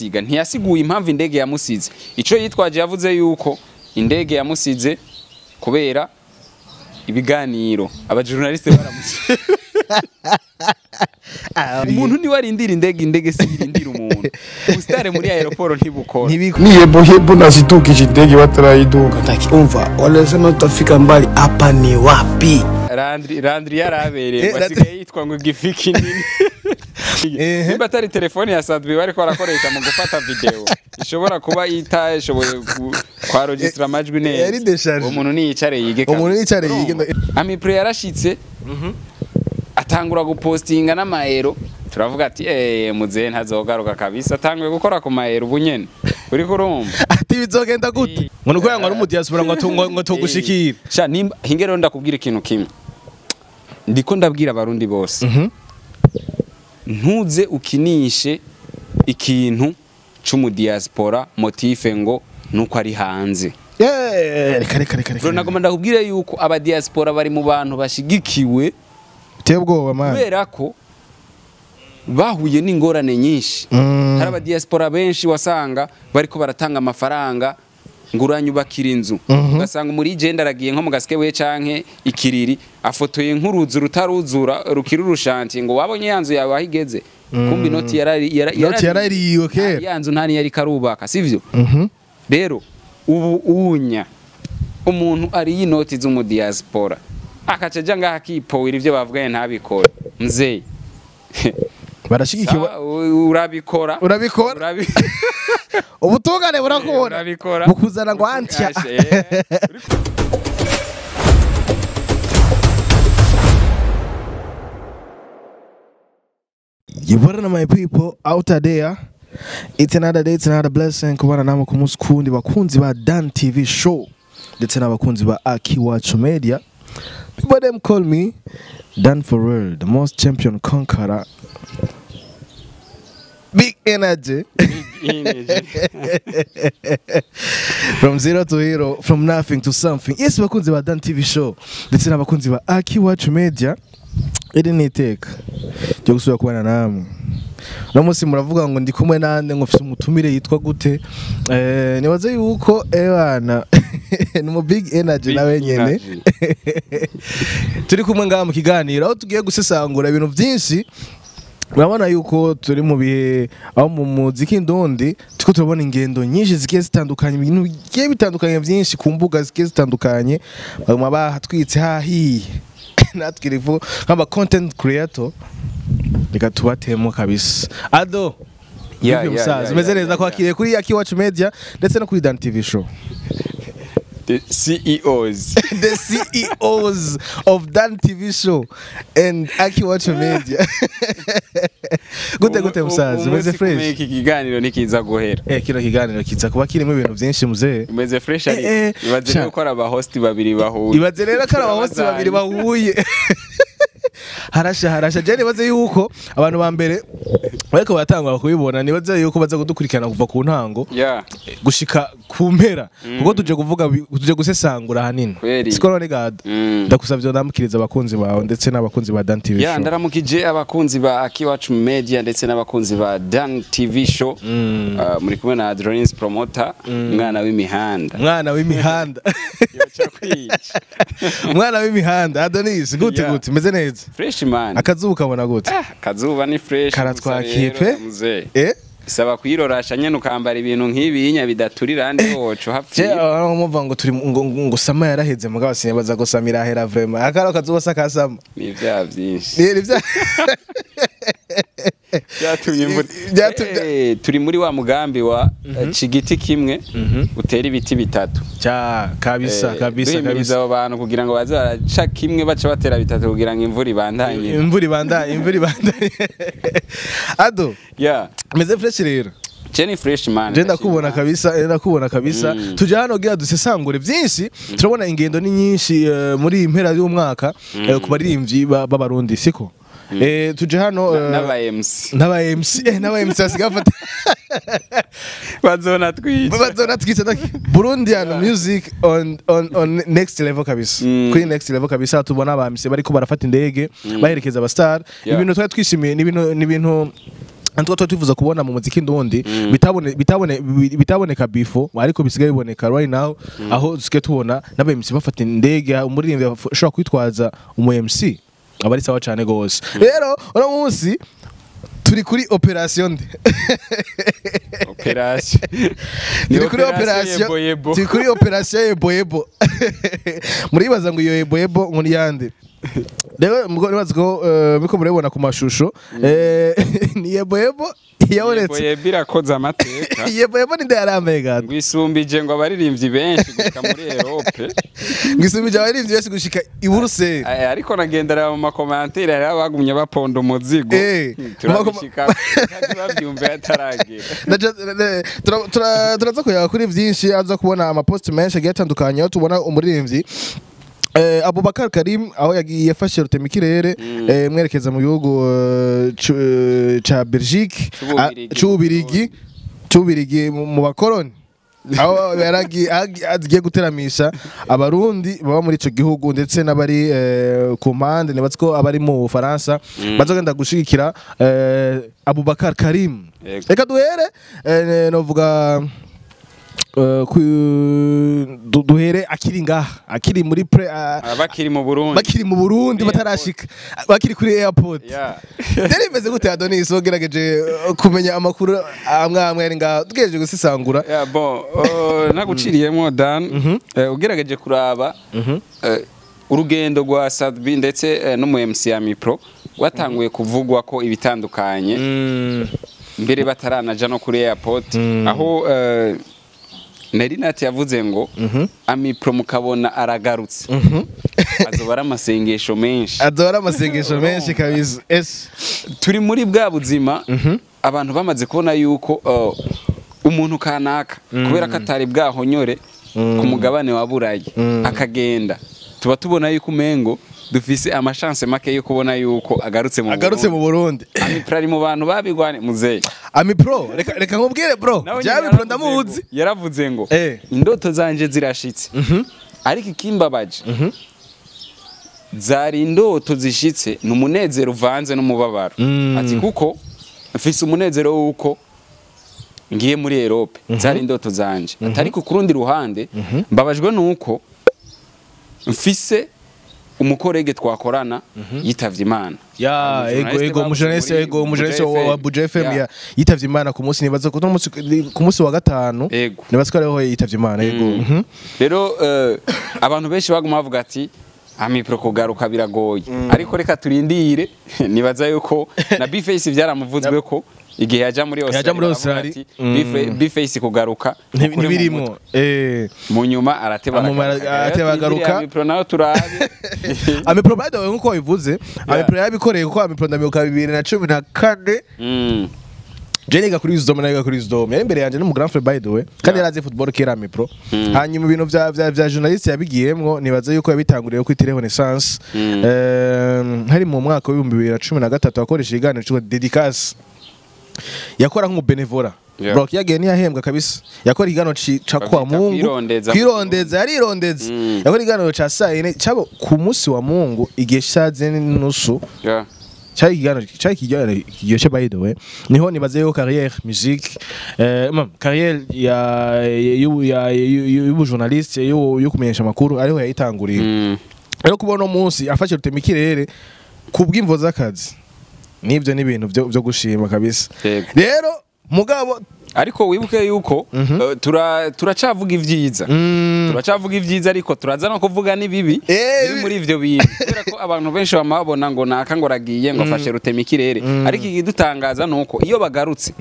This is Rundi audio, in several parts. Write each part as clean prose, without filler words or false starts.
Siga ntiyasiguye impamvu indege yamusize. Ico yitwaje, yavuze yuko indege yamusize kubera ibiganiro abajournaliste baramusize. Umuntu niwe arindira indege, indege si irindira umuntu. Ubusitare muri aéroport ntibukora. Ni hebo hebo nazidukije indege batarayiduka. Umva, wanasema tutafika mbali, hapa ni wapi? Landry, Landry yarabereye, basigaye yitwa ngo gifi kinini. Nimba atari telefone ya Sadbi bariko barakoresha mu gufata video, ishobora kuba itashoboye kwaregistra amajwi neza. Yari déchargé. Umuntu niyicare yige. Umuntu niyicare yige. Amipro yarashitse, atangura gupostinga n'amaero. Turavuga ati: "Eh, muzehe ntazogaruka kabisa, atanguye gukora ku maero ubu nyene." Uriko urumva? Ati bizogenda gute? Ngo nuko yangwa ari mu diaspora ngo tugushikira. Sha, nimba hinge rero ndakubwira ikintu kimwe. Ndiko ndabwira abarundi bose. Ntuze ukinishe ikintu c'umu diaspora motif ngo nuko ari hanze. Eh, reka reka reka reka. Bro, nagomba ndakubwire yuko aba diaspora bari mu bantu bashigikiwe. Biteye ubwoba, man. Kubera ko bahuye n'ingorane nyinshi. Hari aba diaspora benshi wasanga bariko baratanga amafaranga ngo uranyubakira inzu, ugasanga muri genda aragiye nko mu Gasekebuye canke Ikiriri, afotoye nk'uruzu rutaruzura rukiri urushanti, ngo wabonye ya nzu yawe aho igeze. Kumbi inoti yarari Inoti yarariwe kera. Ya nzu nta niyari karubaka, sivyo? Rero ubu unya umuntu ariye inoti z'umu diaspora akaca aja ngaha akipowera ivyo bavuganye ntabikore, mzee. Barashigikiwe. Sawa, urabikora. Urabikora. Ubutungane burakubona. Urabikora. Bukuzana ngo antya. Ashe. You put my people out there. It's another day, it's another blessing kubana namwe ku munsi kundi, bakunzi ba Dan TV Show ndetse n'abakunzi ba Akiwacu Media. People them call me Dan for real, the most champion conqueror. Big energy. Energy. From zero to hero, from nothing to something. Yes, bakunzi ba Dan TV Show ndetse n'abakunzi ba Akiwacu Media. Iri ni iteka ryo gusubira kubana namwe. Uno munsi muravuga ngo ndi kumwe nande, ngo mfise umutumire yitwa gute? Nibaze yuko ebana ni mu big energy Big nawe nyene. energy. Turi kumwe ngaha mu kiganiro aho tugiye gusesangura ibintu byinshi. Urabona yuko turi mu bihe aho mu muziki ndundi turiko turabona ingendo nyinshi zigiye zitandukanye, ibintu bigiye bitandukanye byinshi ku mbuga zigiye zitandukanye, baguma bahatwitse hahiye. Natwe irivu nk'aba content creator reka tubatemo kabisa. Ado, Ya, yeah, ya, musaza, ya, umeze ya, neza? ya. Kwakiriye kuri Akiwacu Media ndetse no kuri Dan TV Show. The CEOs. The CEOs of Dan TV Show and Akiwacu Media. Gute gute, musaza, umeze Umunsi kumwe fresh? iki kiganiro nikiza guhera. Eh, kino kiganiro kiza kuba kirimo ibintu byinshi, muzee. Umeze fresh ariko? Eh, Ibaze sha. rero ko ari aba host babiri bahuye. Ibaze rero ko ari abahosti babiri bahuye. Harasha harasha. Je nibaze yuko abantu ba mbere bariko baratangura kubibona, nibaze yuko baza kudukurikirana kuva ku ntango gushika ku mpera, kuko tuje kuvuga tuje gusesangura hanini. Kweri. Siko none gada? Ndakusavye ndamukiriza abakunzi bawe ndetse n'abakunzi ba Dan TV Ya, Show. ndaramukije abakunzi ba Akiwacu Media ndetse n'abakunzi ba Dan TV Show. Muri kumwe na Adronis Promoter, umwana w'imihanda. Mwana w'imihanda. Yoca kwica. Mwana w'imihanda Adonis, gute? Yeah. Gute, meze neza? Fresh, man. Akazuba ukabona gute? Ah, kazuba ni fresh. Karatwakiye gusa rero, pe. muzee. Eh. Bisaba kwirorasha nyene, ukambara ibintu nk'ibinya bidaturira andi woco Je hapfira. abantu muvuga ngo turi ngo sama yaraheze, mugabo sinibaza ngo sama irahera vraiment. Akaro kazuba sakasama. Ni ibyaha byinshi. Ni bya Byatumye imvura. Byatumye- Eh, turi muri wa mugambi wa ca igiti kimwe utera ibiti bitatu. Cha kabisa. Eh, Kabisa. duhimiriza Kabisa. abo bantu kugira ngo baze baraca kimwe baca batera bitatu kugira ngo imvura ibandanye. Imvura ibandanye, imvura ibandanye. Ado, meze fresh rero? Jenny fresh, man. Je ndakubona kabisa, ndakubona kabisa. Tuje hano kugira dusesangure byinshi. Turabona ingendo ni nyinshi muri iyi mpera y'umwaka ku baririmbyi b'abarundi, siko? Tuje hano N'aba MC. N'aba MC, n'aba MC basigaye bafata Bazona twica. Bazona twica. Burundian music on next level kabisa. Kuri next level kabisa. Tubona aba MC bariko barafata indege baherekeza aba star. Ibintu twari twishimiye, ni ibintu Antwa twifuza kubona mu muziki ndundi bitaboneka before, ariko bisigaye biboneka right now, aho dusigaye tubona n'aba MC bafata indege, umuririmbyi ashobora kwitwaza umu MC, aba ari sawa cyane gose. Rero uno munsi turi kuri operation nde? Operation. Turi kuri operation, turi kuri operation yebo yebo. Muribaza ngo iyo yebo yebo ngo ni yande? Rero mugo nibaza ko muriko murabibona ku mashusho, ni yebo yebo yabonetse. Yebo yebo irakoze amateka. Yebo yebo ninde yarambaye gato? Ngo isumbije ngo abaririmbyi benshi gushika muri Europe. Ngo isumbije abaririmbyi benshi gushika i Buruseli. Ariko nagendera mu makomantere hari abagumye baponda umuzigo. Turabishika kandi babyumve ataragera. Turaza kuyaga kuri vyinshi, aza kubona amapost menshi agiye atandukanye, aho tubona umuririmbyi Abubakar Karim aho yagiye yafashe rutemikirere mwerekeza mu gihugu ca Belgique, c'Ububirigi mu bakoroni, aho yaragiye agiye guteramisha abarundi baba muri ico gihugu ndetse n'abari ku mpande, nibatse ko abari mu Bufaransa bazogenda gushigikira Abubakar Karim. Reka duhere novuga duhere akiri ngaha, akiri muri pre, bakiri mu Burundi, bakiri mu Burundi batarashika, bakiri kuri airport. Byari bimeze gute Adonis, wagerageje kumenya amakuru amwe amwe ari ngaha, tugejeje gusisangura? Bon, naguciriyemo Dan, ugerageje kuraba urugendo rwa Sadbi ndetse no mu MC Amipro watanguye kuvugwa ko ibitandukanye mbere bataranaja no kuri airport, aho Nerinati yavuze ngo Amipro mukabona aragarutse azoba ari amasengesho menshi, azoba ari amasengesho menshi kabisa. Turi muri bwa buzima abantu bamaze kubona yuko umuntu kanaka kubera ko atari bwahonyore ku mugabane wa Burayi akagenda, tuba tubona yuko umengo dufise amashance make yo kubona yuko agarutse mu agarutse mu Burundi. Amipro ari mu bantu babigwane muzeyi. Amipro reka nkubwire bro, Amipro ndamuzi yaravuze ngo indoto zanje zirashitse, ariko ikimbabaje zari indoto zishitse n'umunezero uvanze n'umubabaro. Ati kuko mfise umunezero wuko ngiye muri Europe, zari indoto zanje, ariko kurundi ruhande mbabajwe nuko mfise umukorege twakorana yitavye Imana. Ya ego umujournaliste, ego umujournaliste wa Buja FM yitavye Imana ku munsi, nibaza ko ku munsi wa gatanu nibaza ko ariho yitavye Imana. Ego rero abantu benshi baguma bavuga ati Amipro kugaruka biragoye, ariko reka turindire. Nibaza yuko na Bface byaramuvuzwe ko igihe yaja muri Australia, Bface kugaruka ntibirimo, mu nyuma arateba Amipro nayo turabe. Amipro by the way nkuko bivuze, Amipro yabikoreye kuko Amipro ndamibuka 2014 je niga kuri Wisdom, niga kuri Wisdom yari imbere yanje no mu Grand Frère by the way, kandi yarazi football kera Amipro. Hanyuma ibintu vya journaliste yabigiyemwo, nibaza yuko yabitanguriye kuri Tele Renaissance, hari mu mwaka wa 2013 akoresha iganiro cyo dedicace yakora nk'umubenevora. Bro yagiye ntiyahembwa kabisa, yakora igano ca kwa Mungu kwirondeza, yarirondeza yakora igano ca saa 4 cabo ku munsi wa Mungu igihe saze n'inusu. Cyari igano kiryoshe by the way, niho nibaze yo carrière musique, carrière ya y'ubujournaliste yo kumenyesha amakuru ariho yayitanguriye. Rero kubona umunsi afashe rutemikirere kubw'imvo z'akazi, nibyo ni ibintu byo gushima kabisa. Rero mugabo ariko wibuke yuko turacavuga ivyiza, turacavuga ivyiza ariko turaza no kuvuga n'ibibi biri muri ivyo bintu, kubera ko abantu benshi bamabona ngo naka ngo ragiye ngo afashe rutemikirere, ariko igidutangaza nuko iyo bagarutse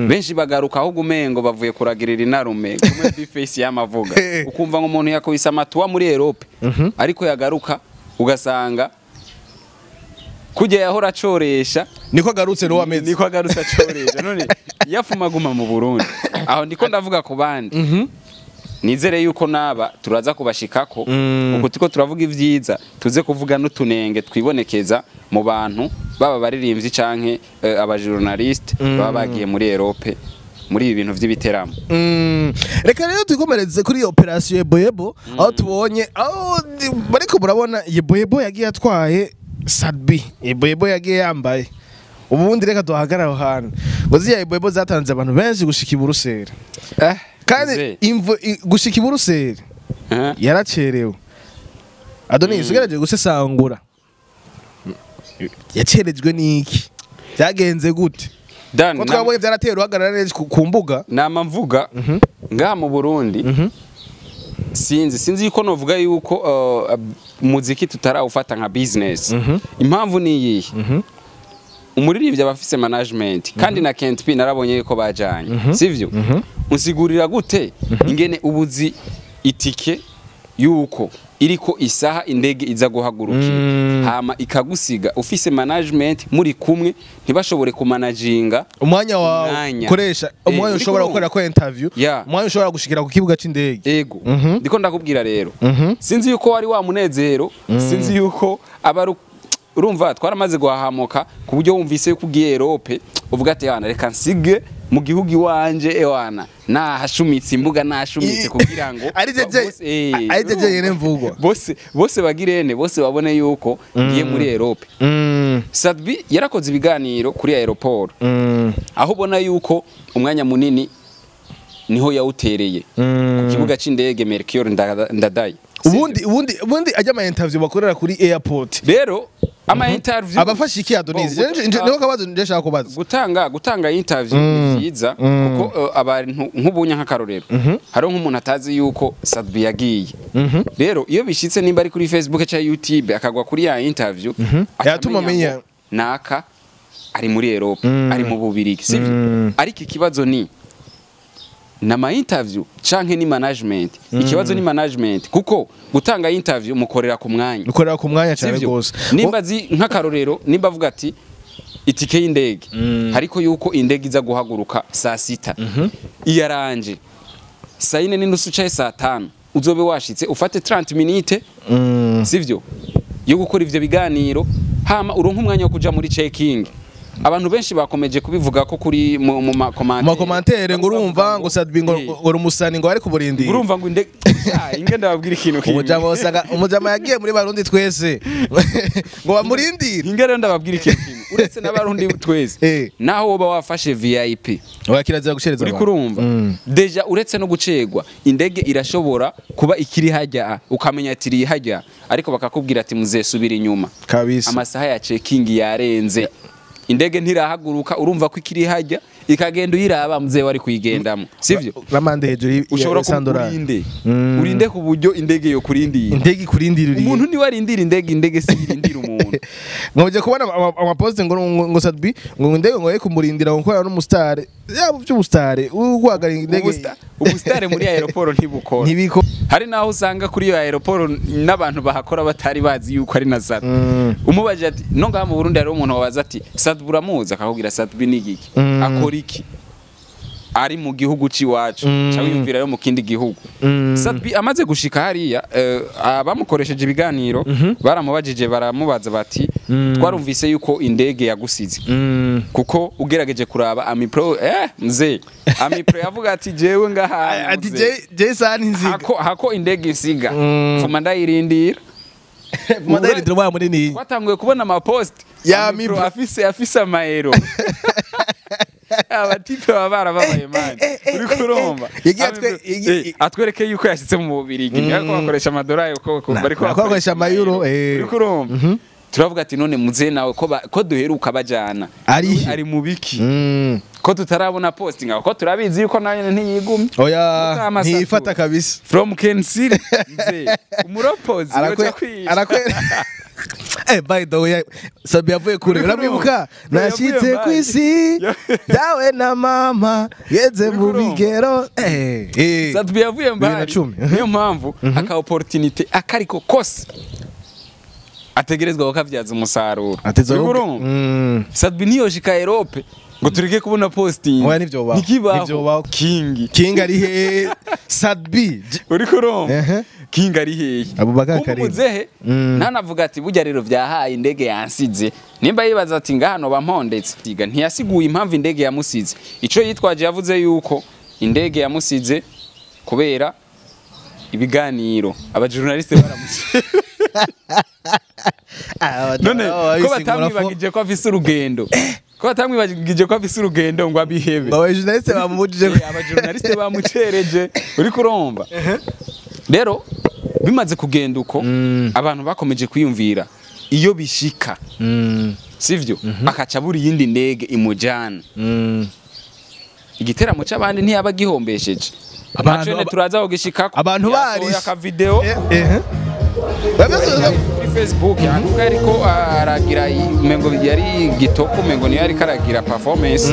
benshi bagaruka ahubwo umengo bavuye kuragirira inarume kumwe Bface yamavuga, ukumva ngo umuntu yakubise amatuwa muri Europe, ariko yagaruka ugasanga kujya yahora acoresha niko agarutse no ameze, niko agarutse acoresha none yafuma guma mu Burundi. Aho ndiko ndavuga ku bandi, nizere yuko naba turaza kubashikako uko tuko turavuga ivyiza, tuze kuvuga n'utunenge twibonekeza mu bantu baba baririmbyi canke abajournaliste baba bagiye muri Europe muri ibi bintu vy'ibiteramo. Reka rero twikomereze kuri operation Yebo Yebo, aho tubonye aho bariko murabona Yebo Yebo yagiye atwaye Sadbi, Yebo Yebo yagiye yambaye. Ubundi reka duhagarara aho hantu Ngo ziya ibobo zatanze abantu benshi gushika i Buruseli. Kandi imvo gushika i Buruseli yaracerewe. Adonis ugerageje gusesangura. Yacerejwe niki? Byagenze gute? Dan ko twabonye byaratera uhagarara neza ku mbuga. Nama mvuga ngaha mu Burundi. Sinzi yuko novuga yuko muziki tutarawufata nka business. Impamvu ni iyihe? Umuririmbyi abafise management kandi na Kent P narabonye yuko bajanye, sivyo? Unsigurira gute ingene ubuzi itike yuko iriko isaha indege iza guhagurukira hama ikagusiga ufise management muri kumwe ntibashobore kumanaginga umwanya wawe koresha umwanya ushobora gukora ko interview, umwanya ushobora gushikira ku kibuga c'indege. Ego ndiko ndakubwira rero, sinzi yuko wari wa munezero, sinzi yuko abaru urumva twaramaze guhahamuka ku buryo wumvise yuko ugiye Europe uvuga ati yana reka nsige mu gihugu iwanje ewana nahashumitse imbuga nahashumitse kugira ngo ari je yene mvugo bose bagirene bose babone yuko ngiye muri Europe. Sadbi yarakoze ibiganiro kuri aeroport aho ubona yuko umwanya munini niho yawutereye ku kibuga c'indege Mercure Ndadaye. Ubundi ajya ama interview bakorera kuri airport rero ama interview abafasha iki Adonis? Niho kabazo ndashaka kubaza. Gutanga interview ni vyiza kuko abantu nk'ubunya nk'akarorero hari nk'umuntu atazi yuko Sadbi yagiye. Rero iyo bishitse nimba ari kuri Facebook cyangwa YouTube akagwa kuri ya interview yatuma amenya naka ari muri Europe ari mu Bubirigi, sivyo? Ariko ikibazo ni nama interview canke ni management. Ikibazo ni management kuko gutanga interview mukorera ku mwanya. Mukorera ku mwanya cyane gose. Nimba zi nk'akarorero nimba avuga ati itike y'indege hariko yuko indege iza guhaguruka saa 6 iyaranje saa 4:30 canke saa 5 uzobe washitse ufate 30 minutes, sivyo, yo gukora ivyo biganiro hama uronka umwanya wo kuja muri checking. Abantu benshi bakomeje kubivuga ko kuri mu makomantere ngo urumva ngo Sadbi ngo rumusani ngo ari kuburindira urumva ngo indege inge ndababwira ikintu kimwe umujama osanga umujama yagiye muri Barundi twese ngo bamurindire inge rero ndababwira ikintu kimwe uretse n'abarundi twese naho woba wafashe VIP oya kirazira gucereza uri kurumva deja uretse no gucegwa indege irashobora kuba ikiri hajya ukamenya ati iri hajya ariko bakakubwira ati muzesubira inyuma kabisa amasaha ya checking yarenze indege ntirahaguruka urumva ko ikiri hajya ikagenda uyiraba mzee wari kuyigendamo, sivyo? Ramande hejuru ushobora kurinde urinde ku buryo indege yo kurindira indege kurindira umuntu ni warindira indege si irindira umuntu. Ngoje kubona ama post ngo Sadbi ngo indege ngo yekumurindira ngo korana n'umustar yabo by'ubustar ugwagara indege ubustar muri aeroport ntibukora ntibiko. Hari naho usanga kuri iyo aeroport n'abantu bahakora batari bazi yuko ari na Sadbi. Umubaje ati no ngaha mu Burundi hari umuntu wabaza ati Sadbi uramuzi akakubwira Sadbi ni igiki akora iki ari mu gihugu ciwacu cyangwa yumvira yo mu kindi gihugu. Sadbi amaze gushika hariya abamukoresheje ibiganiro baramubajije baramubaza bati twarumvise yuko indege yagusize kuko ugerageje kuraba Amipro mzee Amipro yavuga ati jewe ngaha ati je sani nziga hako indege insiga mfuma ndayirindira mfuma ndayirindira wa munini twatanguye kubona ama post ya Amipro afise amaero abatipe babara babaye mani uri kurumva atwereke yuko yashitse mu Bubirigi ariko bakoresha amadolari uko bariko bakoresha amayuro uri kurumva turavuga ati none muze nawe ko duheruka bajana ari mu biki ko tutarabona posting ko turabizi yuko nawe ntiyigumye oya ntiyifata kabisa from Kensiri mzee umuropozi arakwe by the way Sabi yavuye kure uramwibuka nashitse kwisi dawe na mama yeze mu bigero Sabi yavuye mbali niyo mpamvu aka opportunity akariko kose ategerezwa bakavyaza umusaruro. Sadbi niyoshika Europe ngo tureke kubona posting. Oya nivyo baho. Nivyo King. King ari he? Sadbi. Uri kurumva? King ari hehe? Abubakar Karim. Umuzehe ntanavuga ati burya rero vyahaye indege yansize. Nimba yibaza ati ngahano bampondetse. Ntiyasiguye impamvu indege yamusize. Ico yitwaje yavuze yuko indege yamusize kubera ibiganiro abajournaliste baramusize. None ko batamwibagije ko afise urugendo, ko batamwibagije ko afise urugendo ngo abihebe? Aba journaliste bamubujije. Aba journaliste bamucereje, uri kurumva. Rero bimaze kugenda uko, abantu bakomeje kwiyumvira iyo bishika, sivyo, akaca buri yindi ndege imujana, igiteramo c'abandi ntiyaba gihombesheje. Abantu turaza aho gishikako. Abantu Yasohoye barishe. akavideo Babisoza kuri Facebook, yanduka ariko aragira, umengo yari gitoko, umengo niyo ariko aragira performance,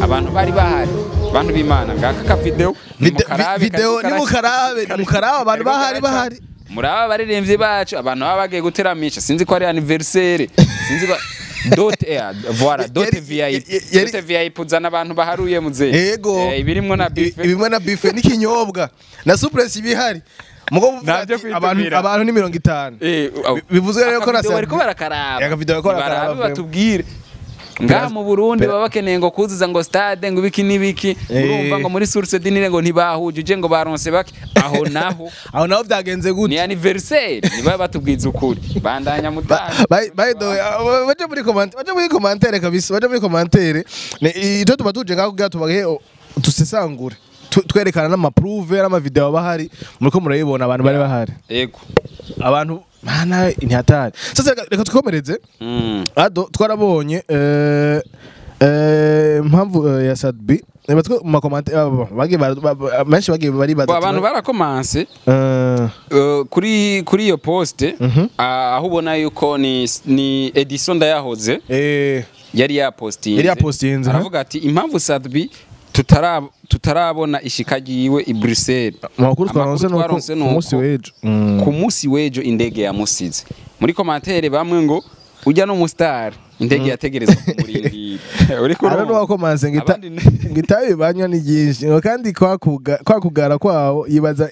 abantu bari bahari. Bantu b'Imana, ngaka ka video. Nimukarabe, Video. kariko Nimukarabe, nimukarabe, abantu kariko bahari karaca. bahari. Muraba abaririmbyi bacu, abantu baba bagiye guteramisha, sinzi ko ari anniversaire, sinzi ko dot air, voilà, dot VIP, dot VIP, uzana abantu baharuye muzehe. Yego. Ibirimwo na buffet. Ibimwe na buffet n'ikinyobwa na souplesse ibihari. Mugo Ntabyo abantu kwitumira. Abantu ni 50. Bivuze rero ko Akavideo na bariko barakaraba. Akavideo bariko barakaraba, Barabe vraiment. batubwire. Ngaha mu Burundi baba bakeneye ngo kuzuza ngo stade, ngo ibiki n'ibiki, urumva ngo muri Source du Nil ngo ntibahujuje, ngo baronse bake aho naho. Aho naho byagenze Ni gute? anniversaire, niba batubwiza ukuri, bandanya mutanga. By the way, baje muri comment, baje muri commentaire kabisa, baje muri commentaire. Icyo tuba tuje ngaho kugira tubahe dusesangure, twerekana n'amapreuve n'amavideo bahari, muriko murayibona, abantu bari bahari. Yego. Abantu mana ntihatari. Sasa reka twikomereze. Ado twarabonye impamvu ya Sadbi batwe mu makomante bagiye benshi bagiye bari Bo, abantu barakomanse kuri iyo poste, aho ubona yuko ni Edison Ndayahoze yari yapostinze. Yari yapostinze, Aravuga ati impamvu Sadbi tutarabona ishika ryiwe i Bruxelles. Amakuru twaronse nuko twaronse ku munsi nuko w'ejo. Ku munsi w'ejo indege yamusize. Muri commentaire bamwe ngo ujya no mu star, indege yategerezwa kumurindira, uri Ara kurumva. nuwakomanse ngita Abandi ngitabi banywa ni ryinshi ngo kandi kwakugara kwabo yibaza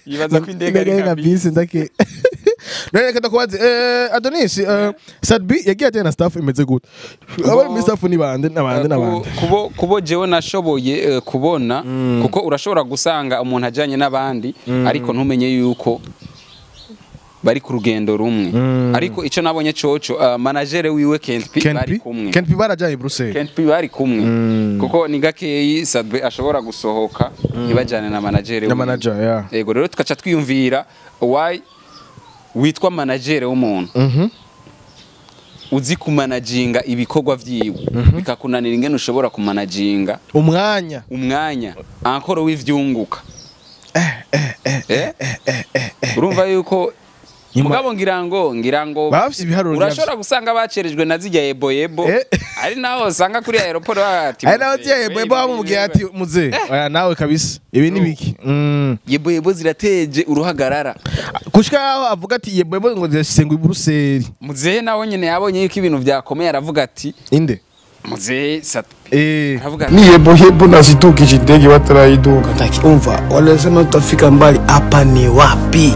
Yibaza ko indege ari nka bisi ndake. None reka ndakubaze, Adonis, Sadbi yagiye ajyana na staff imeze gute? Abari muri staff ni bande n'abande n'abande? Kubo jewe nashoboye kubona, kuko urashobora gusanga umuntu ajanye n'abandi ariko ntumenye yuko bari ku rugendo rumwe, ariko ico nabonye coco, manager wiwe Kent P bari kumwe. Kent P barajyanye i Bruxelles. Kent P bari kumwe, kuko ni gakeyi Sadbe ashobora gusohoka ntibajyane na manager Na wiwe. manager, yeah. Yego, rero tukaca twiyumvira why witwa manager w'umuntu, uzi kumanaginga ibikorwa vyiwe, bikakunanira ingene ushobora kumanaginga umwanya, umwanya ankoro w'ivyunguka. Urumva yuko mugabo ngira ngo Bafise ibiharuro. Urashobora gusanga bacerejwe na zijya yebo yebo. Ari naho usanga kuri aéroport ati Ari nawe tiya yebo yebo bamubwiye ati muze, oya nawe kabisa ibi ni biki? Yebo yebo zirateje uruhagarara. Gushika aho avuga ati yebo yebo ngo zirashitse ngo i Bruxelles. Muzehe nawe nyene yabonye yuko ibintu vyakomeye, aravuga ati Inde? Muzehe Sat aravuga ati Ni yebo yebo nazitukije indege batarayiduka. Umva, wanasema tutafika mbali, hapa ni wapi?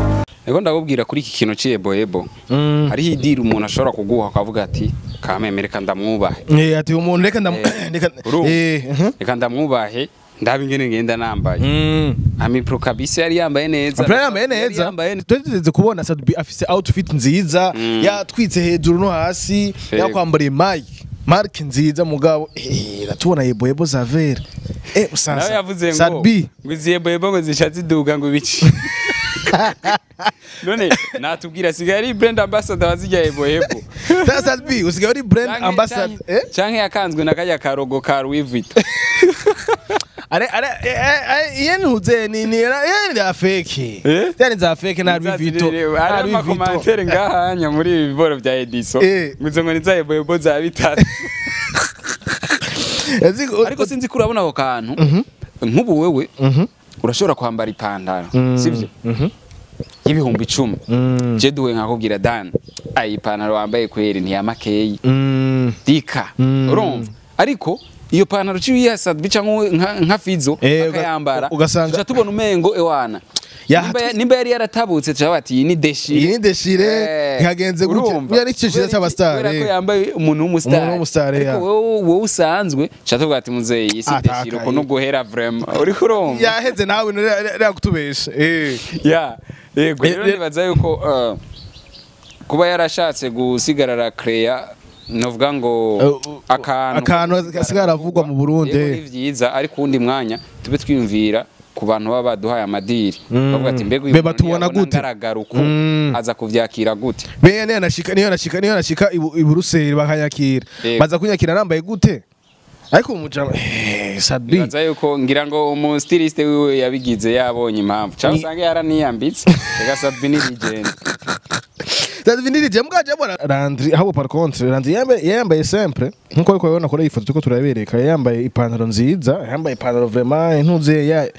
Ego, ndakubwira kuri iki kintu c'yebo yebo, hariho idiri umuntu ashobora kuguha akavuga ati kameme reka ndamwubahe. Ati umuntu reka ndam reka Urumva? Mhm. Reka ndamwubahe, ndabe ingene ngenda nambaye. Amipro kabisa yari yambaye neza. Apre yambaye Yari neza. yambaye neza. Twari kubona Sadbi afise outfit nziza, yatwitse hejuru no hasi, yakwambariye Mike mark nziza, mugabo ratubona yebo yebo za vera usasa Nawe yavuze ngo Sadbi ngo izi yebo yebo ngo zisha ziduga ngo ibiki. None natubwira asigaye ari brand ambassador wazijya yebo yebo? Ta Sadbi usigaye uri brand ambassador? Canke yakanzwe na karya karogo ka Louis Vuitton. Are iye ntuze ni ni za fake. Yani za fake na Louis Vuitton. Hari Na Louis Vuitton. amakomantere ngahanya muri ibi biboro bya Ediso ngo izo ngo ni za yebo yebo za bitatu. Ariko sinzi ko urabona ako kantu, nk'ubu wewe urashobora kwambara ipantaro, sivyo, y'10,000, je duwe nkakubwira Dan ayi ipantaro wambaye kweri ntiyamakeyi dika, urumva, ariko iyo pantaro uciye uyihasa bica nka Fizo akayambara, tuca tubona umengo ewana nimba yari yaratabutse, tuca bati iyi ni déchiré. Iyi ni déchiré, ntihagenze gutya. Urumva? Buriya ni ico ciza c'abastar, Kubera ko yambaye umuntu w'umustar. Umuntu w'umustar, Ariko ya. wowe usanzwe tuca tuvuga ati muzeyi iyi si Ah, déchiré, taka, uko nuguhera vraiment, uriko urumva. Yaheze nawe rero kutubesha. Ya, yego. Rero nibaza yuko Kuba yarashatse gusigarara creya, novuga ngo akantu gasigara avugwa mu Burundi. Yego, ni vyiza, ariko uwundi mwanya tube twiyumvira ku bantu baba baduhaye amadiri, bavuga ati mbega uyu Be muntu batubona niyabona gute? ngaragara uku, aza kuvyakira gute? Be niyo nashika i Buruseli bakanyakira. Yego. Baza kunyakira nambaye gute? Ariko umujama Sadbi. Nibaza yuko ngira ngo umu styliste wiwe yabigize yabonye impamvu, cyangwa usange yaraniyambitse. Reka, Sadbi ni legend. Sadbi ni legend, mbwa jabona Landry aho. Par contre Landry yambaye simple nkuko ariko babona kuri iyi foto tuko turabereka, yambaye ipantaro nziza, yambaye ipantaro vraiment intuze ya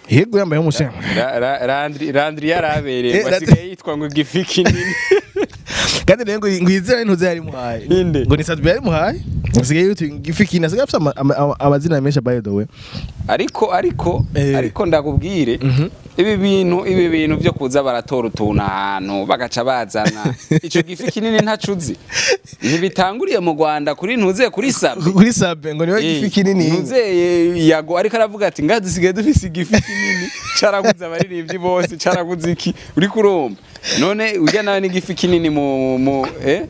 yego, yambaye umusema. Landry yarabereye, Landry- basigaye yitwa ngo igifi kinini. Kandi rero ngo izina intuze yari muhaye. Inde? Ngo ni Sadbi yari muhaye, asigaye yitwa igifi kinini, asigaye afite amazina menshi, by the way. Ariko ariko ndakubwire, ibi bintu byo kuza baratora utuntu ahantu bagaca bazana ico gifi kinini, ntacuzi ntibitanguriye mu Rwanda kuri ntuze kuri Sabe. Kuri Sabe ngo niwe gifi kinini. Ntuze Yago ariko aravuga ati nga dusigaye dufise igifi kinini, caraguze abaririmbyi bose, caraguze iki, uri kurumva? None ujya nawe n'igifi kinini mu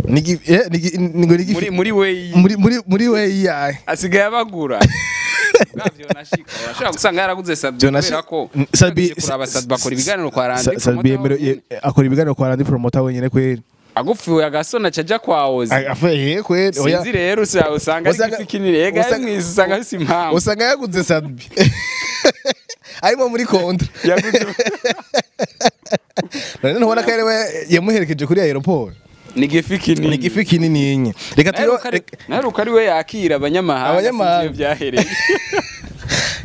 Ni ngo ni gifi muri we muri we yaye. Asigaye abagura bwavyo nashika, urashobora gusanga yaraguze Sabi kubera ko Sabi kuraba Sabi bakora ibiganiro kwa Landry. Sabi akora ibiganiro kwa Landry Promoter wenyene kweri. Agupfuye agasona caja kwa Ozi. Afuye kweri, oya. Sinzi rero, usanga ari igifi kinini ega ari mwiza, usanga afise impamvu. Usanga yaguze Sabi arimo muri contrat. Yaguze. None ntubona ko ari we yamuherekeje kuri aéroport? Ni igifi kinini. Ni igifi kinini nye, reka turiho. Naheruka ari we yakira abanyamahanga. Abanyamahanga. Sinzi iyo byahereye.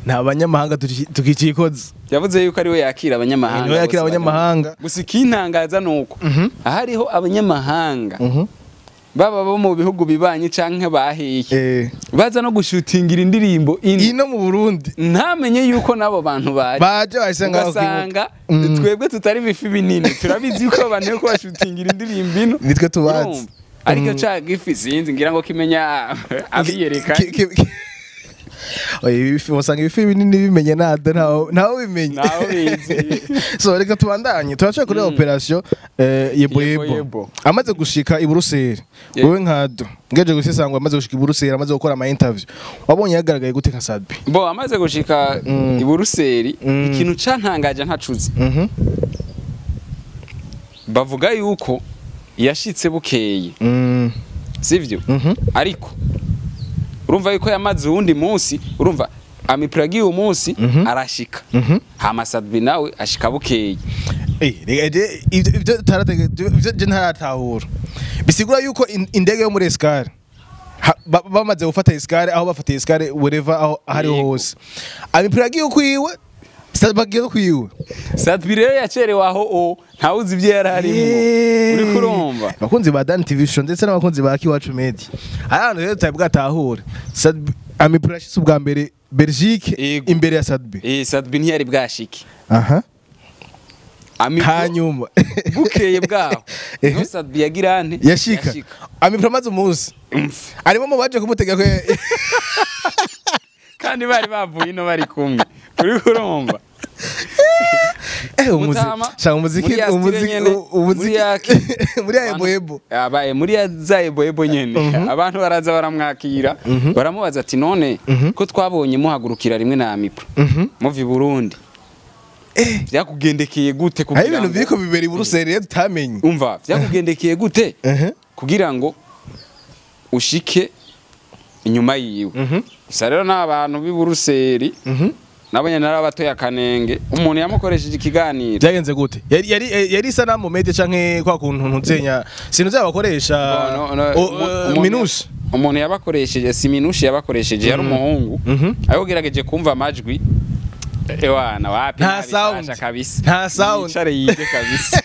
Nta banyamahanga tukicikoza. Yavuze yuko ari we yakira abanyamahanga Niwe yakira bose. abanyamahanga. Gusa ikintangaza ni uko ahariho abanyamahanga, baba bo mu bihugu bibanyi canke bahiye, baza no gushutingira indirimbo ino, ino mu Burundi, ntamenye yuko n'abo bantu baje. Baje bahise ngaho kwibuka. Ugasanga twebwe tutari ibifi binini turabizi yuko abantu yuko bashutingira indirimbo ino. Nitwe tubazi. Urumva? Ariko ca gifi sinzi, ngira ngo kimenya abiyereka. Oya, usanga ibifi binini bimenye nada, ntawe bimenye. Ntawe bizi. So reka tubandanye, turacaye kuri operation Yebo Yebo Yebo. Yebo. Amaze gushika i Buruseli, wewe nkado ngeje gusesangwa, amaze gushika i Buruseli, amaze gukora ama interview, wabonye yagaragaye gute nka Sadbi? Bo amaze gushika i Buruseli, ikintu cantangaje ntacuze, bavuga yuko yashitse bukeye, sivyo? Ariko urumva yuko yamaze uwundi munsi, urumva amipragiye umunsi arashika, hama Sadbi nawe ashika bukeye. Reka ivyo je ntaratahura, bisigura yuko indege yo muri escale, bamaze gufata escale, aho bafatiye escale, wherever aho ahariho hose, amipragiye kwiwe, Sadbi agiye kwiwe. Sadbi rero yacerewe aho, o ntawuzi ibyo yari arimo, uriko urumva? Abakunzi ba Dan TV Show ndetse n'abakunzi ba Kiwacu Media, hari ahantu rero tutari bwatahure. Sadbi Amipro yashitse ubwa mbere Belgique imbere ya Sadbi. Sadbi ntiyari bwashike. Amipro Hanyuma bukeye bwaho no Sadbi yagira ante? Yashika. Amipro amaze umunsi arimo mu baje kumutega ko Kandi bari bavuye ino bari kumwe, uriko urumva? Umuziki Mutama, shaka umuziki muri ya style umuziki nyene, umuziki muri ya- muri ya Yebo Yebo. Abaye muri ya za Yebo Yebo nyene, abantu baraza baramwakira, baramubaza ati none ko twabonye muhagurukira rimwe na Amipro muva i Burundi, byakugendekeye gute Hari kugira ibintu ngo biriko bibera i Buruseli rero tutamenye. Umva, byakugendekeye gute kugira ngo ushike inyuma yiwe? Gusa rero n'abantu b'i Buruseli nabo nyene nari abatoye akanenge, umuntu yamukoresheje ikiganiro. Byagenze gute? Yari isanamu media canke kwa kuntu ntuzenya sintu bakoresha? No, no, Minushe. Umuntu yabakoresheje si Minushe, yabakoresheje yari umuhungu, ariko ugerageje kumva amajwi, ewana wapi. Nta Ntabishasha sound. kabisa. Nta sound. Yicare yige kabisa.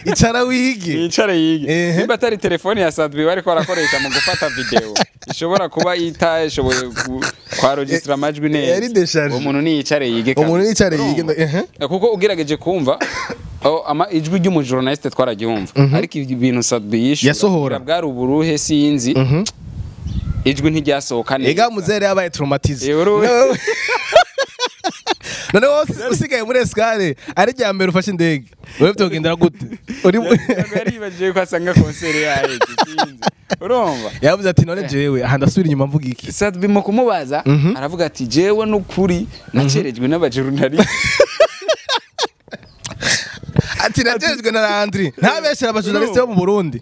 Icara wige. Yicare yige. Nimba atari telefone ya Sadbi bariko barakoresha mu gufata video, ishobora kuba itashoboye kwa registra amajwi neza. Yari déchargé. Uwo muntu niyicare yige kabisa. Umuntu yicare yige. Urumva? Kuko ugerageje kumva aho ijwi ry'umujournaliste twararyumva, ariko ibintu Sadbi yishura Yasohora. bwari uburuhe, sinzi, ijwi ntiryasohoka neza. Ega muzere yabaye traumatisé. None wowe usigaye muri escale ari rya mbere ufashe indege, wewe byogendera gute? Yaribagiye ko asanga concert yaheze, sinzi, urumva? Yavuze ati: "None jewe aha ndasubira inyuma mvuga iki?" Sat-B mu kumubaza aravuga ati: "Jewe n'ukuri nacerejwe n'abajournaliste." Ati: "Nacerejwe na Landry." Ntabeshyira abajournaliste bo mu Burundi.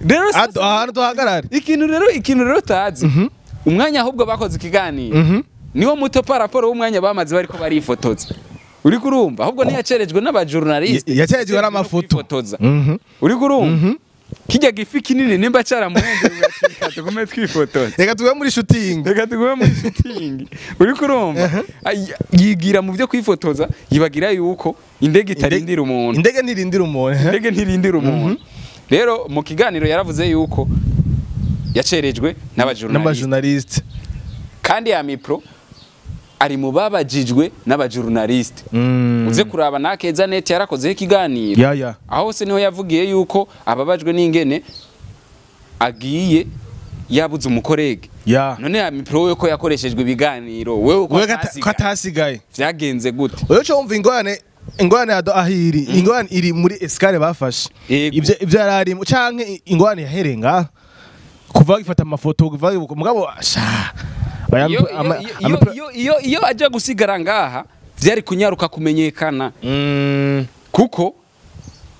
Rero ahantu duhagarare. Ikintu rero utazi, umwanya ahubwo bakoze ikiganiro niwo muto par rapport w'umwanya bamaze bariko barifotoza. Uriko urumva, ahubwo ntiyacerejwe n'abajournaliste. Yacerejwe n'amafoto. Kwifotoza. Uriko urumva kijya gifi kinini nimba caramuhenze, reka tugume twifotoza. Reka tube muri shooting. Reka tugume muri shooting. Uriko urumva, yigira mu byo kwifotoza, yibagira yuko indege itarindira umuntu. Indege ntirindira umuntu. Indege ntirindira umuntu. Rero mu kiganiro yaravuze yuko yacerejwe n'abajournaliste. N'abajournaliste. Kandi ya mipro ari mu babajijwe n'abajournaliste. Uze kuraba nakeza net yarakozeho ikiganiro. Ya ya. Aho hose niho yavugiye yuko ababajwe n'ingene agiye yabuze umucollègue. None ya mipro we ko yakoreshejwe ibiganiro, wewe ko wewe ko atasigaye, vyagenze gute? Wewe cyo wumva ingorane ya ahiri, ingorane iri muri escale bafashe. Ibyo yararimo canke ingorane yahereye ngaha kuva bagifata amafoto, kuva mugabo sha Iyo aja gusigara ngaha vyari kunyaruka kumenyekana, kuko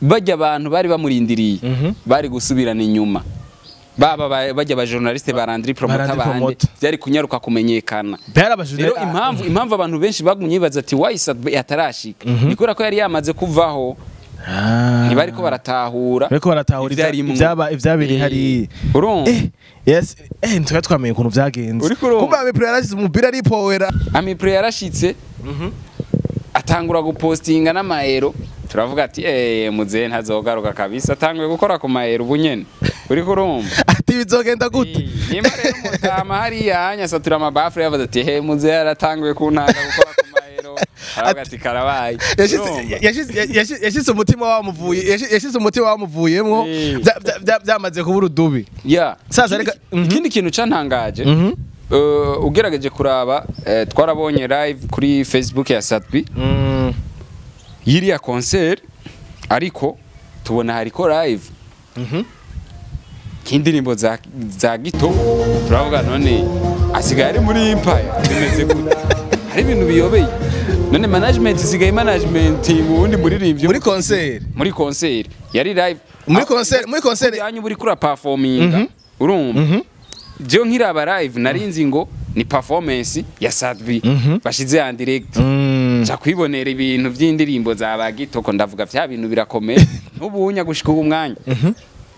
bajya abantu bari bamurindiriye bari gusubirana inyuma, baba bajya ba journaliste ba Landry Promoter, Landry bande Promoter. byari kunyaruka kumenyekana. Byari abajura. Rero impamvu abantu benshi bagumye bibaza ati why Sat-B atarashika, ni kubera ko yari yamaze kuvaho, ntibariko baratahura. Bariko baratahura ivyarimwo. Ivyabereye hariya. Urumva? Yes, ntitwari twamenye ukuntu vyagenze. Uriko urumva? Kumbe Amipro yarashize umupira aripowera. Amipro yarashitse, atangura gupostinga n'amayero. Turavuga ati: "Eh, muzehe ntazogaruka kabisa, atanguye gukora ku mayero ubu nyene." Uriko urumva? Ati: "Bizogenda gute?" Nimba rero mutama hariya anyasatura amabafure yavuze ati: "He, muzehe yaratanguye kuntanga gukora ku mayero." Aravuga ati: "Karabaye." Urumva? Yashize umutima wamuvuye, yashize umutima wamuvuyemwo. Byamaze kuba urudubi. Sasa Ikindi kintu cantangaje, ugerageje kuraba, twarabonye live kuri Facebook ya Sat-B yiriya concert, ariko tubona hariko live nk'indirimbo za Gito. Turavuga: "None asigaye ari muri Empire, bimeze gute?" Hari ibintu biyobeye. None management isigaye management uwundi muririmbyi muri concert? Muri concert yari live. Muri concert. Yanyu buri kura performinga, urumva, jewe nkiraba live narinzi ngo ni performance ya Sat-B bashize en direct. Nca kwibonera ibintu by'indirimbo za ba Gitoko, ndavuga: "Vya bintu birakomeye." N'ubunya gushika ubu mwanya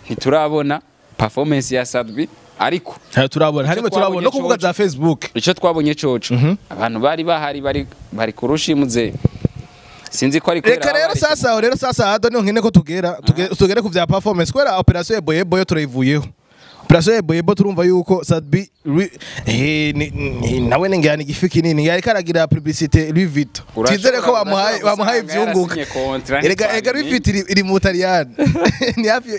ntiturabona performance ya Sat-B, ariko Turabona harimo Icyo turabona no twabonye kuvuga za Facebook. Icyo twabonye coco, abantu bari bahari bari kurushimuze, sinzi ko ari kubera Reka baba rero sasa aho rero sasa ado niho nkene ko tugere ku vya performance, kubera operation Yebo Yebo yo turayivuyeho. Operation Yebo Yebo turumva yuko Sat-B nawe ningira igifi kinini yari karagira publicité Louis Vuitton. Twizere ko bamuhaye usanga ivyunguka. yarasinye contrat, Erega Louis ntitwabimenye. Vuitton iri mu Butaliyani, ni hafi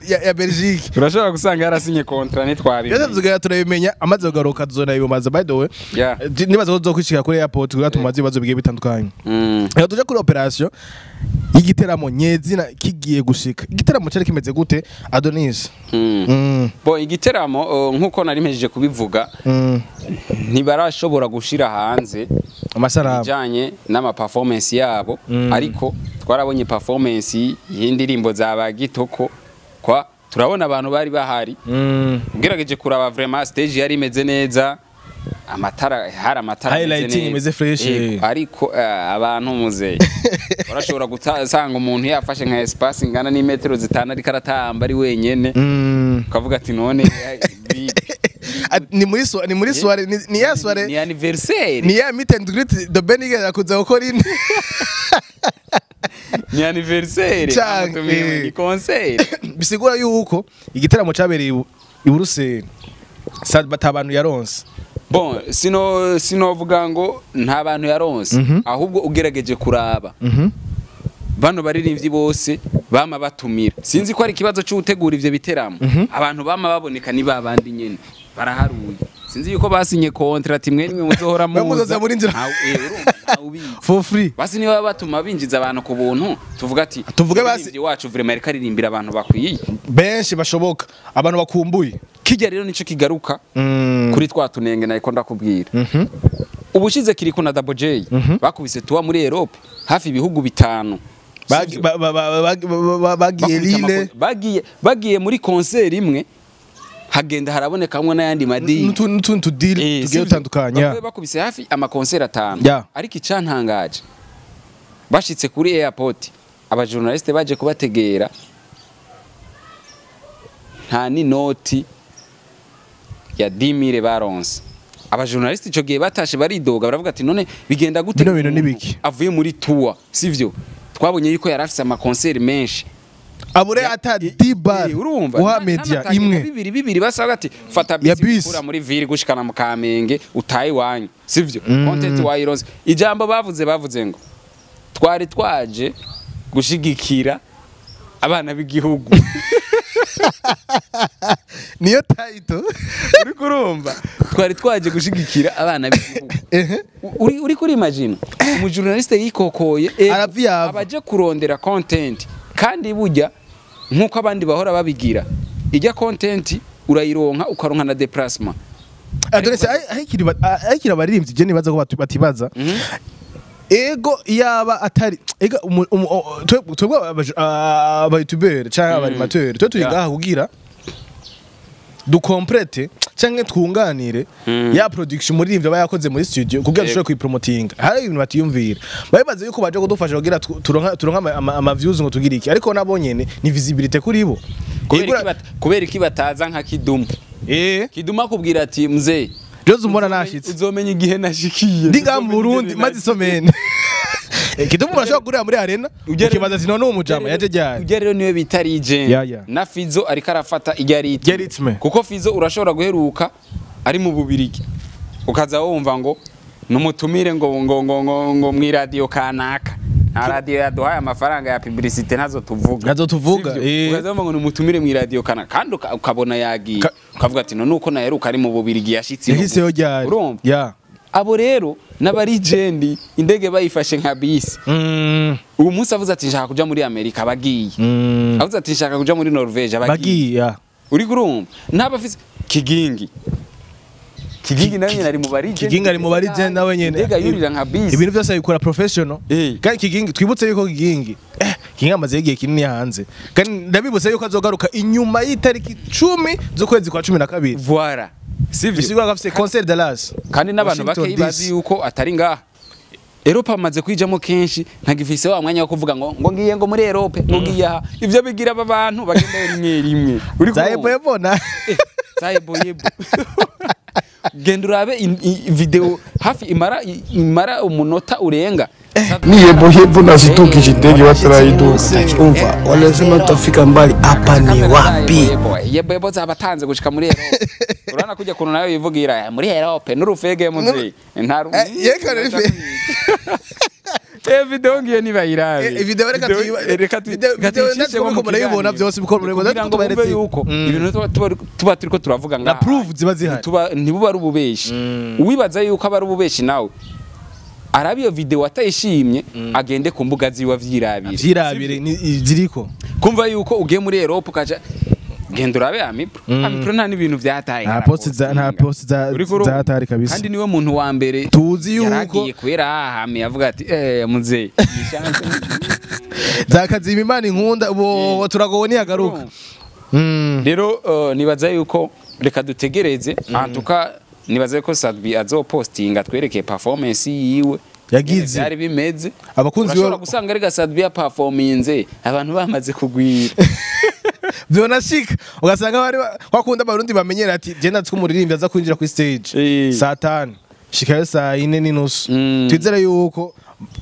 ya Belgique. Urashobora gusanga yarasinye contrat, ntitwabimenye. Byose tuzogera turabimenya amaze kugaruka, tuzonabimubaza. By the way, nibaza ko tuzokwishikira kuri airport kugira tumubaze ibibazo bigiye bitandukanye. Reka tuje kuri operation y'igiteramo nyezina kigiye gushika. Igiteramo cyari kimeze gute, Adonis? Bo igiteramo, nkuko nari mpejeje kubivuga, ntibarashobora gushira hanze amasanamu ibijanye n'ama performance yabo, ariko twarabonye performance y'indirimbo za ba Gitoko, kwa turabona abantu bari bahari. Ugerageje kuraba, vraiment stage yari imeze neza, amatara hari amatara ameze Highlighting neza. imeze fresh. Yego, ariko abantu muzehe urashobora gusanga umuntu yafashe nka espace ingana n'imetero 5 ariko aratamba ari wenyene, ukavuga ati: "None Ni muri soirée, ni ya soirée ni anniversaire?" Ni ya meet and greet The Ben igera kuza gukora ine. Ni anniversaire? Canke. Amutumiye ni concert? Bisigura yuko igiteramo cyabereye i Buruseli bata abantu yaronse. Bon, sinovuga ngo nta bantu yaronse, ahubwo ugerageje kuraba bano baririmbyi bose bama batumira, sinzi ko ari ikibazo cy'utegura ivyo biteramo, abantu bama baboneka ni babandi nyene baraharuye. Sinzi yuko basinye contrat imwe nimwe muzohora muza muri nzira. For free. Basi niba batuma binjiza abantu ku buntu tuvuga ati tuvuge basi wacu vraiment reka ririmbira abantu bakwiye benshi bashoboka abantu bakumbuye. Kijya rero nico kigaruka kuri twa tunenge nayiko ndakubwira. Ubushize kiriko na Double J bakubise tuwa muri Europe hafi ibihugu 5. Bagiye Lille bagiye muri concert imwe hagenda haraboneka hamwe n'ayandi madini n'utuntu deal tugiye utandukanya. Bakubise hafi ama concert 5. Ariko icantangaje bashitse kuri airport aba journaliste baje kubategera nta ni noti ya 10000 baronse. Aba journaliste ico gihe batashe baridoga baravuga ati none bigenda gute bino bintu nibiki avuye muri tour sivyo twabonye yuko yarafise ama concert menshi abure ata dibar uha media imwe bibiri bibiri basaga ati fata bisi kura muri ville gushikana mu Kamenge utaye wanyu sivyo content wayironse. Ijambo bavuze ngo twari twaje gushigikira abana b'igihugu. Niyo title uri kurumva twari twaje gushigikira abana b'igihugu. Uri kuri imagine umu journaliste yikokoye abaje kurondera content kandi burya nkuko abandi bahora babigira ijya content urayironka ukaronka na déplacement. Adresse ayikira abaririmbyi je nibaza ko batibaza ego yaba atari ega twebwe aba youtubeur cyangwa aba animateur twe turi ngaha kugira dukomplete cyangwa twunganire ya production muri rimwe bayakoze muri studio kugira dushobore kuyipromotinga. Hari ibintu batiyumvira babibaze yuko baje kudufasha kugira turonka ama views ngo tugire iki ariko nabo nyene ni visibility kuri bo. Kubera iki bataza nka Kidumu? Kidumu akubwira ati mzee Joze umbona nashitse uzomenya igihe nashikiye ndinga mu Burundi maze isomene. Kidumu urashobora kurira muri arena ukibaza ati none umujama yaje ryari. Ujya rero niwe bita legend na Fizo ariko arafata ijya ritme kuko Fizo urashobora guheruka ari mu Bubirigi ukaza wumva ngo numutumire ngo ngo ngo ngo ngo mu radio kanaka nta radio yaduhaye amafaranga ya publicité nazo tuvuga ukaza wumva ngo numutumire mu radio kanaka kandi ukabona yagiye ukavuga ati none uko naheruka ari mu Bubirigi yashitse urumva. Abo rero n'abari jendi indege bayifashe nka bisi. Uyu munsi avuze ati nshaka kuja muri Amerika bagiye. Avuze ati nshaka kuja muri Norvege bagiye. Uri kurumva ntabafise Kigingi. Kigingi nawe nyene ari mu bari jendi. Kigingi ari mu bari jendi nawe nyene. Indege yurira nka bisi. Ibintu byose abikora professional. Kandi Kigingi twibutse yuko Kigingi amaze igihe kinini hanze. Kandi ndabibutse yuko azogaruka inyuma y'itariki 10 z'ukwezi kwa 12. Voilà. Sivyo bisigwa gafise concert Dallas kandi n'abantu bake bazi yuko atari ngaha. Europe amaze kwijamo kenshi ntagifise wa mwanya wo kuvuga ngo ngo ngiye ngo muri Europe ngo ngiye aha ivyo bigira aba bantu bagenda rimwe rimwe uri ko yebo na zayebo yebo genda urabe video hafi imara umunota urenga ni yebo yebo nazitokije indege batarayiduka. Umva wanasema tutafika mbali hapa ni wapi? Yebo yebo zabatanze gushika muri Europe. Urana kujya kuntu nayo yivugira muri Europe n'urufege muzi nta yeka rufe. Video ngiye niba irabe. Video reka video natwo ko murayibona byose biko murayibona tuberetse yuko ibintu tuba turiko turavuga ngaha na proof ziba zihari. Tuba ntibuba ari ububeshi. Uwibaza yuko aba ari ububeshi nawe arabiyo video atayishimye agende ku mbuga ziwa vyirabire. Vyirabire ni ziriko. Kumva yuko ugiye muri Europe ukaja genda urabe Amipro. Amipro nta n'ibintu vyataye. Nta post za nta post za zatari kabisa. Kandi niwe muntu wa mbere tuzi yuko yaragiye kwera ahame yavuga ati muzeye zakazima Imana inkunda bo turagowe niyagaruka. Rero nibaza yuko reka dutegereze antuka nibaze ko Sadbi azopostinga twereke performance yiwe yagize byari bimeze. Abakunzi bashobora gusanga rega Sadbi ya performance abantu bamaze kugwira byonashika ugasanga bari bakunda abarundi bamenyera ati je natwe umuririmbyi aza kwinjira kuri stage saa 5 shikayo saa 4:30. Twizere yuko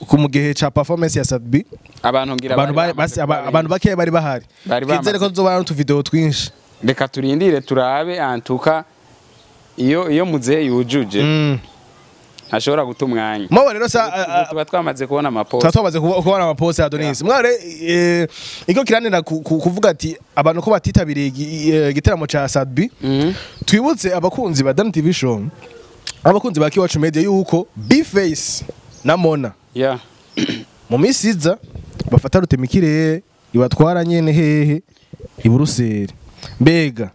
ku gihe cha performance ya Sadbi abantu ngira abantu bake bari bahari. Twizere ko tuzobana n'utu video twinshi. Reka turindire turabe antuka iyo muzehe yujuje Ntashobora guta umwanya. Mwawe rero sa tuba twamaze kubona amapost. Tuba twamaze kubona amapost ya Adonis. Mwawe iko kiranira kuvuga ati abantu ko batitabiriye igiteramo ca Sadbi. Twibutse abakunzi ba Dan TV Show, abakunzi ba Kiwacu Media yuko B-Face na Mona mu minsi iza bafata rutemikirere ibatwara nyene hehe i Buruseli. Mbega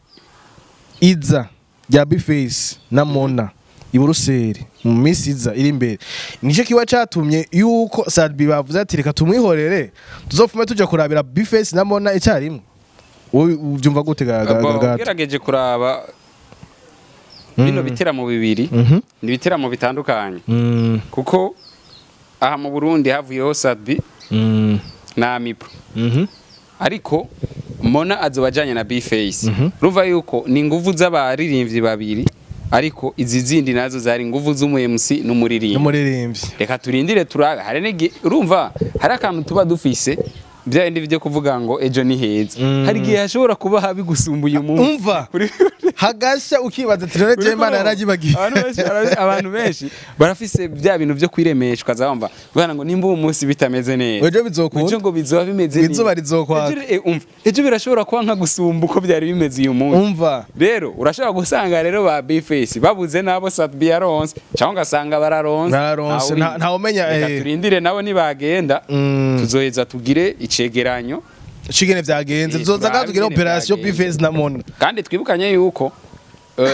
iza rya B-Face na Mona i Buruseli mu minsi iza iri imbere nico kiba catumye yuko Sadbi bavuze ati reka tumwihorere tuzofume tuja kurabira B-Face na Mona icyarimwe. Wowe uvyumva gute ga Ugerageje kuraba bino biteramo bibiri ni biteramo bitandukanye kuko aha mu Burundi havuyeho Sadbi na Mipro ariko Mona azobajanye na B-Face. Ruva yuko ni nguvu z'abaririmbyi babiri ariko izi zindi nazo zari nguvu z'umu MC n'umuririmbyi. Reka turindire turabe hari nigi urumva hari akantu tuba dufise bya bindi byo kuvuga ngo ejo ni heza. Hari gihe hashobora kuba habi gusumbuye umuntu. Umva hagasha ukibaza ati none je Imana yaragibagiye. Abantu benshi barafise bya bintu byo kwiremeshwa zabamba bwana ngo nimba uwo munsi bitameze neza ejo bizokunda ejo ngo bizoba bimeze neza izuba rizokwaka umva ejo birashobora kuba nka gusumba uko byari bimeze uyu munsi. Umva rero urashobora gusanga rero ba B-Face babuze nabo Sadbi yaronse cyangwa ugasanga bararonse nta umenya. Reka turindire nabo nibagenda tuzoheza tugire icegeranyo cigene vyagenze tuzoza tugira operation B-Face na Mona. Kandi twibukanye yuko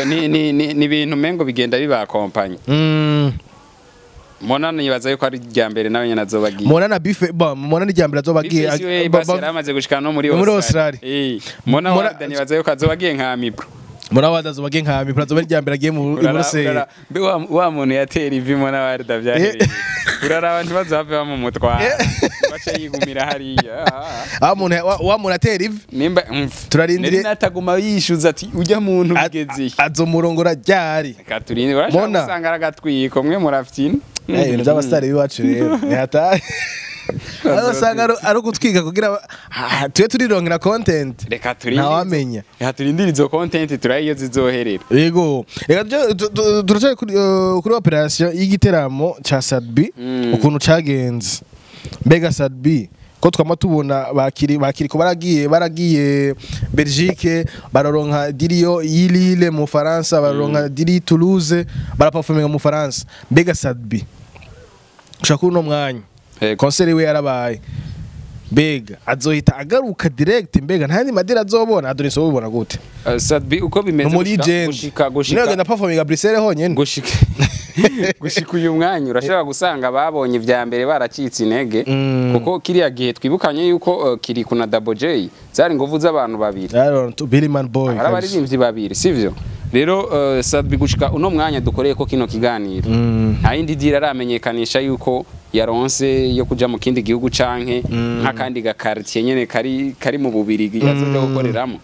ni ibintu mengo bigenda bibakompanye. Mona nibaza yuko ari rya mbere nawe nyene azobagiye. Mona na B-Face Mona ni rya mbere azobagiye. Yaramaze gushika no muri Australia. Mona Warda nibaza yuko azobagiye nka Mipro. Mona Warda azobagiye nka Mipro azoba rya mbere agiye mu Buruseli. Mbe wa muntu yatera ivi Mona Warda vyahereye. Urara abantu bazave bamumutwara. Baca yigumira hariya. Wa muntu atera ivi. Nimba turarindire nataguma yishuza ati ujya muntu bigeze. Azomurongora ryari. Reka turinde urashaka gusanga aragatwiko mwe murafyina. Ibintu by'abastari biwacu rero ni hatari. Usanga ari ugutwika kugira tube turirongera content. Reka turinde. Ntawamenya. Reka turindire izo content turaye iyo zizoherera. Yego. Reka turacaye kuri operation y'igiteramo ca Sadbi ukuntu cagenze. Mbega Sadbi ko twama tubona bakiri ko baragiye Belgique bararonka diriyo y'Lille mu Faransa bararonka diri Toulouse baraperforminga mu Faransa. Mbega Sadbi ushaka uno mwanya concert we yarabaye mbega azohita agaruka direct mbega nta yandi madira azobona Adonis ubona gute? Sadbi uko bimeze gushika nagenda performinga Bruxelles honyene gushika uyu mwanya urashobora gusanga babonye ivya mbere baracitse intege kuko kiriya gihe twibukanye yuko kiri kuna Double J zari nguvu z'abantu babiri Billy Man Boy abaririmbyi babiri sivyo? Rero Sadbi gushika uno mwanya dukoreye ko kino kiganiro nta yindi dira aramenyekanisha yuko yaronse yo kuja mu kindi gihugu canke nk'akandi ga quartier nyene kari mu Bubirigi azoja gukoreramo.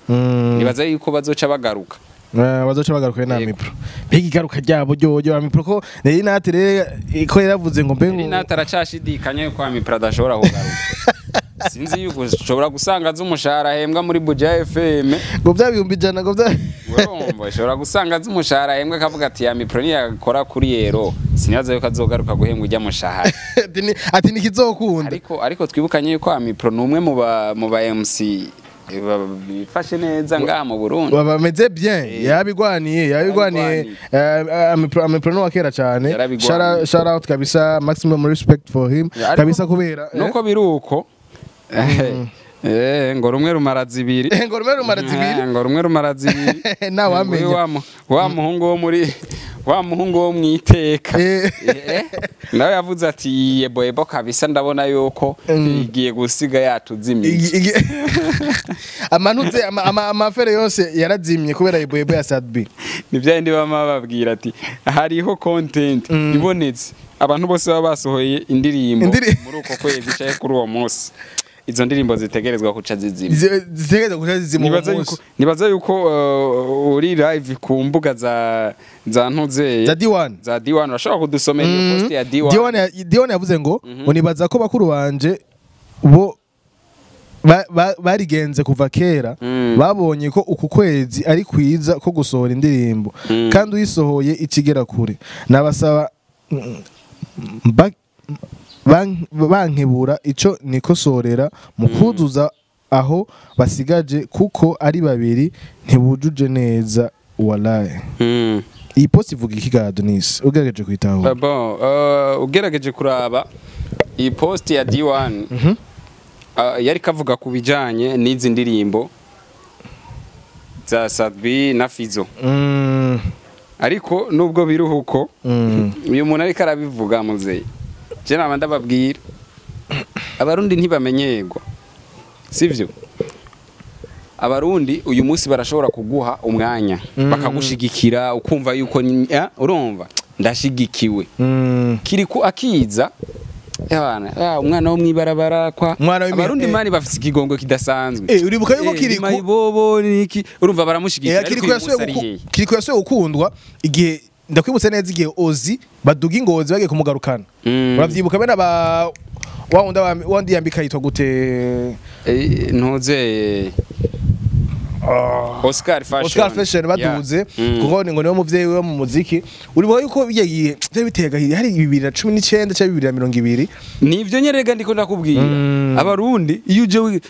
Nibaza yuko bazoca bagaruka. Bazoca bagaruka na Mipro. Mbega igaruka ryabo ryo Mipro ko nari natire ko yaravuze ngo mbe nari nataracashidikanya yuko Mipro adashobora kugaruka. Sinzi yuko ushobora gusanga z'umushahara ahembwa muri Buja FM ngo bya 100,000 ngo bya urumva ushobora gusanga z'umushahara ahembwa akavuga ati ya Mipro niyakora kuri yero sinibaza yuko azogaruka guhembwa ujya mushahara. Ati nikizokunda. Ariko twibukanye yuko Mipro ni umwe mu ba MC bifashe neza ngaha mu Burundi. Bameze bien yabigwaniye Amipro no wakera cyane. Shout out kabisa, maximum respect for him kabisa kubera nuko biruko ngo rumwe rumara zibiri ngo rumwe rumara zibiri ngo rumwe rumara zibiri nawamenya wa muhungu wo muri wa muhungu wo mwiteka nawe yavuze ati yebo yebo kabisa ndabona yuko igiye gusiga yatuzimiye amanutse amafere yose yarazimye kubera yebo yebo ya Sadbi. Ni bya ndi bama babwira ati hariho content ibonetse abantu bose baba basohoye indirimbo muri uko kwezi cyaye kuri uwo munsi izo ndirimbo zitegerezwa kuca zizima zitegerezwa kuca zizima. Nibaza yuko uri live ku mbuga za ntuzeye za D1 za D1 urashobora kudusomera iyo post ya D1. D1 yavuze ngo unibaza ko bakuru banje bo barigenze kuva kera babonye ko uku kwezi ari kwiza ko gusohora indirimbo kandi uyisohoye ikigera kure Bankebura ico nikosorera mu kuzuza aho basigaje kuko ari babiri ntibujuje neza wallahi. Iyi post ivuga iki ga Adonis, ugerageje kwitahura? Bon, ugerageje kuraba iyi post ya D1, yari kavuga ku bijanye n'izi ndirimbo za Sat-B na Fizo. Ariko nubwo biruhuko, uyu muntu ariko arabivuga muzeyi, je naba ndababwira, Abarundi ntibamenyerwa, sivyo? Abarundi uyu munsi barashobora kuguha umwanya, bakagushigikira, ukumva yuko urumva ndashigikiwe. Kiriku akiza Ebana, umwana wo mwibarabara kwa Umwana Abarundi mani bafise ikigongo kidasanzwe. Uribuka yuko Kiriku Mayibobo niki, urumva baramushigikira, ariko Kiriku uyu munsi yasubiye ari hehe? Kiriku yasubiye gukundwa igihe, ndakwibutse neza, igihe Ozi baduga ingozi bagiye kumugarukana. Uravyibuka bene aba wa wundi wandi yambika yitwa gute? Ntuze Oscar Fashion. Oscar Fashion baduze, kuko ngo niwe muvyeyi we mu muziki. Uribuka yuko bijya gihe byari biteye agahinda, hari 2019 cyangwa 2020. Nivyo nyerega ndiko ndakubwira. Abarundi iyo uje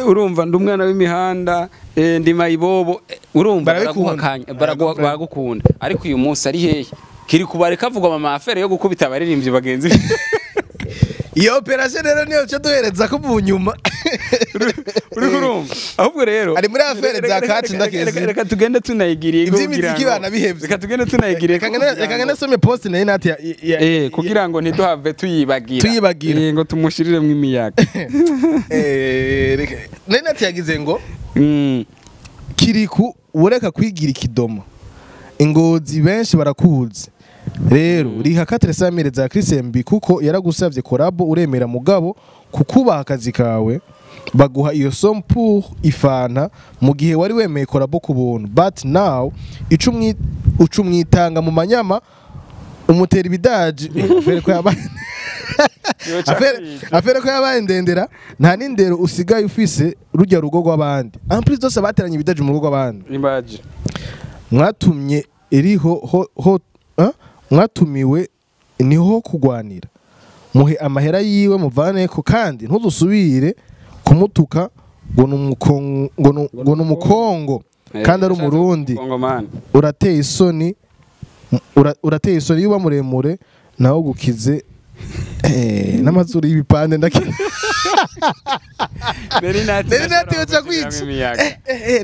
urumva ndi umwana w'imihanda, ndi mayibobo, urumva Barabikunda. baraguha akanya, baragukunda. Ariko uyu munsi ari hehe? Kiri kubareka avugwa mama affaire yo gukubita abaririmbyi bagenzi be. Iyo operation rero niyo cyo duhereza ko mu nyuma. Uriko urumva, ahubwo rero Ari muri affaire za kacu ndakezi. Reka tugende tunayigiriye Ivy'imiziki banabihevye. Reka tugende tunayigiriye. Reka ngene some post nayo nati Kugira ngo ntiduhave tuyibagira. Tuyibagira. Ngo tumushiriremwo imiyaga. Nayo nati yagize ngo Kiriku ureka kwigira ikidomo, ingozi benshi barakuzi, rero riha 400 za Chris MB kuko yaragusavye collabo uremera, mugabo kukubaha akazi kawe baguha iyo somme pour ifanta mu gihe wari wemeye collabo ku buntu, but now icumwitanga mu manyama umutera ibidaji. Affaire ko yabaye affaire ko yabaye ndendera, nta n'indero usigaye ufise rujya rugo rw'abandi, en plus zose bateranye ibidaji mu rugo rw'abandi. Imbaje. Mwatumye iriho ho, ho mwatumiwe niho kugwanira, muhe amahera yiwe muvaneko, kandi ntuzusubire kumutuka ngo ni umukongo kandi ari umurundi. Kongomani. Urateye isoni, urateye isoni iyo uba muremure nawe gukize n'amazuru y'ibipande ndaki. Neri Neri yoca kwica.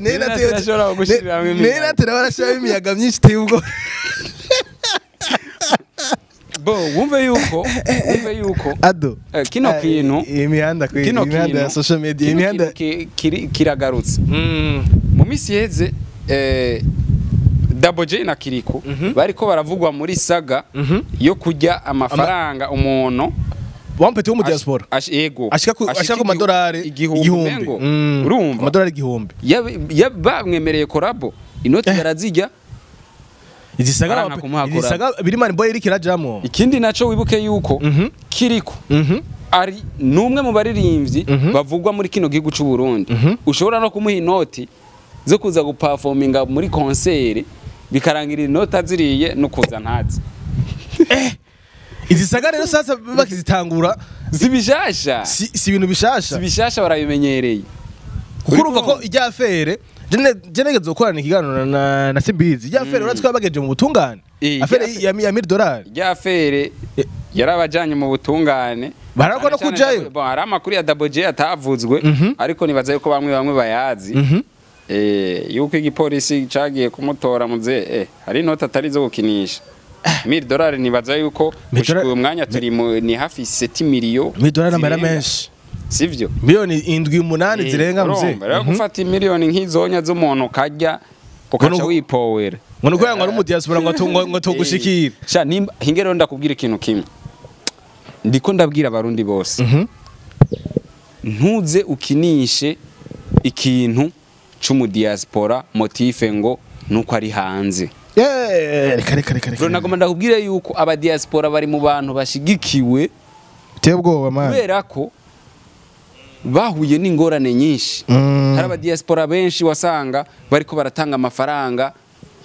Neri Neri ashobora gushiramwo imiyaga. Neri nati nawe arashiramo imiyaga myinshi iteye ubwoba. Bo wumve yuko Ado kino kintu iyi mihanda kwe, kino iyi mihanda ya kintu social media, iyi kino mihanda kintu kiragarutse mu minsi iheze. Double J na Kiriku bariko baravugwa muri saga yo kurya amafaranga umuntu wampete wo mu diaspora yego. Ashika ku madolari 1000 igihumbi. Mengo. Urumva Amadolari 1000. Bamwemereye collabo, inoti barazijya. Izi saga Baranka kumuha izi saga Birimani Boy iriko irajamwo. Ikindi naco wibuke yuko Kiriku ari numwe mu baririmbyi bavugwa muri kino gihugu c'u Burundi ushobora no kumuha inoti zo kuza guperforminga muri concert, bikarangira inoti aziriye no kuza ntazi. Izi saga rero sasa bakizitangura zibishasha. Si ibintu bishasha. Zibishasha, barabimenyereye. Kuko urumva ko ijya affaire je negeze gukorana ikiganiro na Simbizi, ijya affaire uratse ko yabageje mu butungane. Affaire ya $1000. Rya affaire yarabajanye mu butungane. Barakwa no Cyane cyane kujayo. Bon, hari amakuru ya Double J atavuzwe, ariko nibaza yuko bamwe bamwe bayazi, yuko igipolisi cagiye kumutora muze, hari inoti atari zo gukinisha, $1000. Nibaza yuko gushika uyu mwanya turi ni hafi 7 miliyo $1000 n'amahera zirenga. menshi. Sivyo? Miliyoni 7, 8 zirenga muze. Urumva rero gufata miliyoni nk'izonya z'umuntu ukarya ukaca wipowera. Ngo nuko ngo ari mu diaspora ngo tugushikira. Sha nimba hinge rero ndakubwira ikintu kimwe, ndiko ndabwira Abarundi bose, ntuze ukinishe ikintu c'umudiaspora motif ngo nuko ari hanze. Reka reka reka Bro, reka. nagomba ndakubwire yuko abadiaspora bari mu bantu bashigikiwe Biteye ubwoba man. kubera ko bahuye n'ingorane nyinshi. Hari abadiaspora benshi wasanga bariko baratanga amafaranga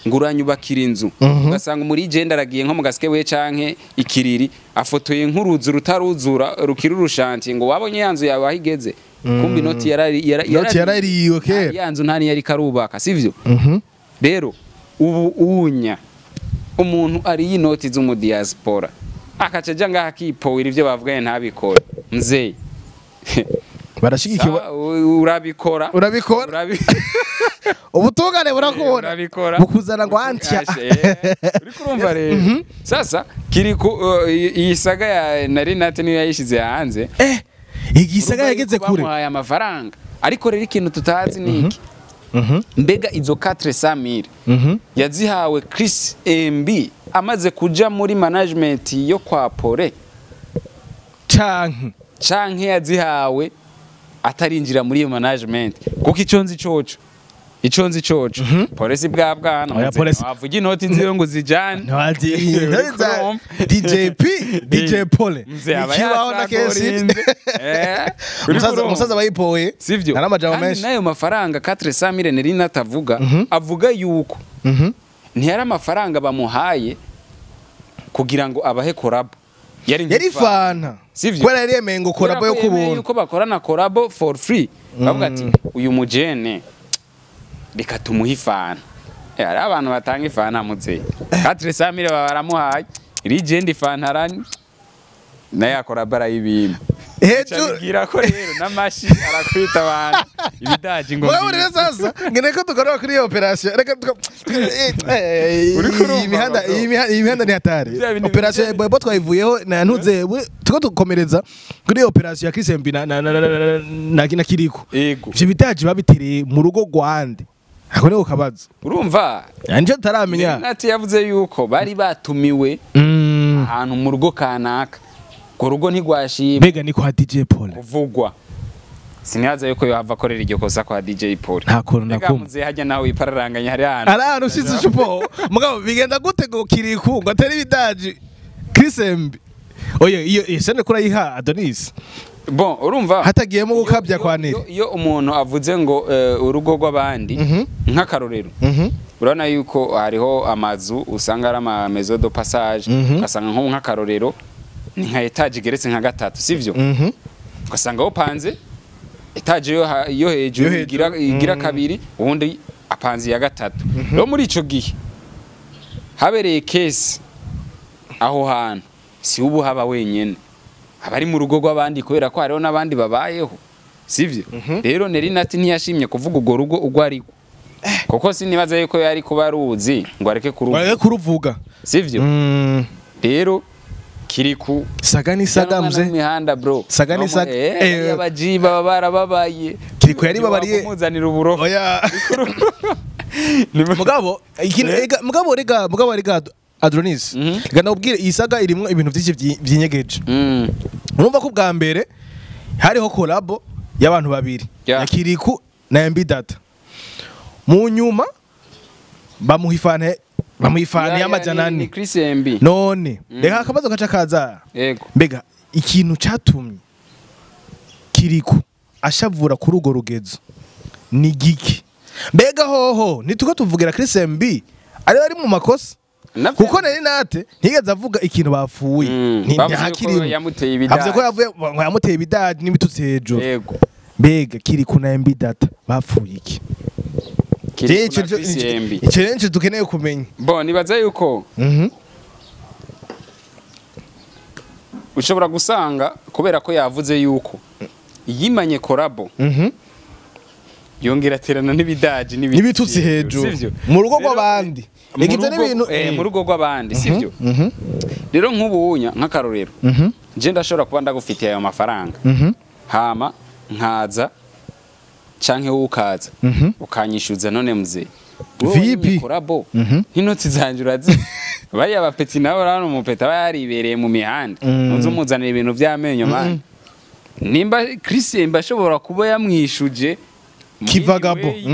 Ngo uranyubakira inzu, ugasanga muri genda aragiye nko mu Gasekebuye canke Ikiriri, afotoye nk'uruzu rutaruzura rukiri urushanti, ngo wabonye ya nzu yawe aho igeze? Kumbe inoti Inoti yarariwe kera. Ya nzu nta niyo yariko arubaka, sivyo? Rero ubu unya umuntu ariye inoti z'umudiaspora akaca aja ngaha akipowera ivyo bavuganye ntabikore, mzee. Barashigikiwe. Sawa, urabikora. Urabikora. Ubutungane burakubona. Urabikora. Bukuzana ngo antya. Uriko urumva rero sasa Kiriku iyi saga ya Nari Nate niyo yayishize hanze. Igisaga Urumva yageze yuko kure. bamuhaye amafaranga, ariko rero ikintu tutazi ni iki: mbega izo 400,000 yazihawe Chris MB amaze kuja muri management yo kwa Pole, Canke canke yazihawe atarinjira muri iyo management? Kuko ico nzi coco polisi bwa bwana Oya, polisi. wavuga inoti nziwe ngo zijane. Ntiwazi. Uriko urumva? DJP, DJ Pole. Mzee aba Ikibaho na kesi. yasakorinze. Uriko urumva? Umusaza bayipoye. Sivyo? Nari amajambo Kandi menshi. n'ayo mafaranga 400,000 nari natavuga, avuga yuko ntiyari amafaranga bamuhaye kugira ngo abahe collabo, yari Yari nk'ifana. fanta. Sivyo? Kubera yari yemeye ngo collabo yo Kubera ko yemeye kubuntu. yuko bakorana collabo for free, bavuga ati uyu mujene reka tumuhe ifana. Hari abantu batanga ifana muzeyi, 400,000 baba baramuhaye legend, ifana aranywa naye akora bara y'ibintu. Hejuru. Bwira ko rero n'amashi arakwita abantu ibidaji ngo Mugabo rero sasa ngene ko tugarura kuri iyo operation, reka Uriko urumva, iyi mihanda bro. iyi mihanda ni hatari. Bya bintu Operation ya Bobo twayivuyeho na ntuze tuko dukomereza kuri iyo operation ya Chris MB na Kiriko. Yego. Ivyo bidaji babitereye mu rugo rwande? Ako niko kabazo. Urumva, Anje taramenya. Nati yavuze yuko bari batumiwe ahantu mu rugo kanaka, urwo rugo ntigwashima Mbega ni kwa DJ Paul? Kuvugwa, sinibaza yuko yohava akorera iryo kosa kwa DJ Paul. Nta kuntu na Mbega kumwe. muzehe hajya nawe wipararanganya hari ahantu. Ari ahantu ushize icupo. Mugabo bigenda gute ngo Kiriku ngo atari ibidaji Chris MB? Oya, iyo sene kurayiha Adonis. Bon, urumva, Hatagiyemo gukabya kwa Neri. Iyo umuntu avuze ngo urugo rw'abandi, nk'akarorero, urabona yuko hariho amazu usanga ari ama maison de passage, ugasanga nko nk'akarorero ni nka étage igeretse nka gatatu, sivyo? Ugasanga upanze étage yo hejuru Yo hejuru. igira kabiri, ubundi apanze iya gatatu. Rero muri ico gihe habereye case aho hantu, si ubu haba wenyene, aba ari mu rugo rw'abandi, kubera ko hariho n'abandi babayeho, sivyo? Rero Neri Nati ntiyashimye kuvuga urwo rugo urwo ariko, kuko sinibaza yuko yari kuba aruzi ngo areke kuruvuga. Wareke kuruvuga. Sivyo? Rero Kiriku Saga ni saga, mze. Mihanda, bro. Saga ni saga. Abaji baba barababaye. Kiriku yaribabariye. Kumuzanira uburofa. Oya. Mugabo mugabo rega Adronis. Rega ndakubwire, iyi saga irimwo ibintu byinshi vyinyegeje. Urumva ko bwa mbere hariho collabo y'abantu babiri, ya Kiriku na MB Data. Mu nyuma bamuha ifanta y'amajana Ni 400. Chris MB. None reka akabazo gaca kaza. Yego. Mbega ikintu catumye Kiriku ashavura kuri urwo rugezo ni giki? Mbega hoho ntituko tuvugira Chris MB ari mu makosa? Kuko Nari Nate ntigeze avuga ikintu bapfuye. Bavuze yuko Ntakirimo. yamuteye ibidaji. Avuze ko yavuye ngo yamuteye ibidaji n'ibitutsi hejuru. Yego. Mbega Kiriku na MB Data bapfuye iki? Kiriku na Chris MB. Ico rero nico dukeneye kumenya. Bon, nibaza yuko ushobora gusanga kubera ko yavuze yuko yimanye collabo, yongera aterana n'ibidaji n'ibitutsi hejuru sivyo? Mu rugo Rero, rw'abandi. mu Reka ivyo rugo- n'ibintu mu rugo rw'abandi, sivyo? Rero nk'ubunya nk'akarorero, je ndashobora kuba ndagufitiye ayo mafaranga, hama nkaza canke wowe ukaza ukanyishyuza, none mzee, wowe Vipi? wanyimye collabo n'inoti zanje urazi, bariya bapeti nabo, urabona umupeti aba yaribereye mu mihanda, ntuzi umuzanira ibintu by'amenyo mani. Nimba Chris Mba ashobora kuba yamwishuje mu yindi Kivagabo. way,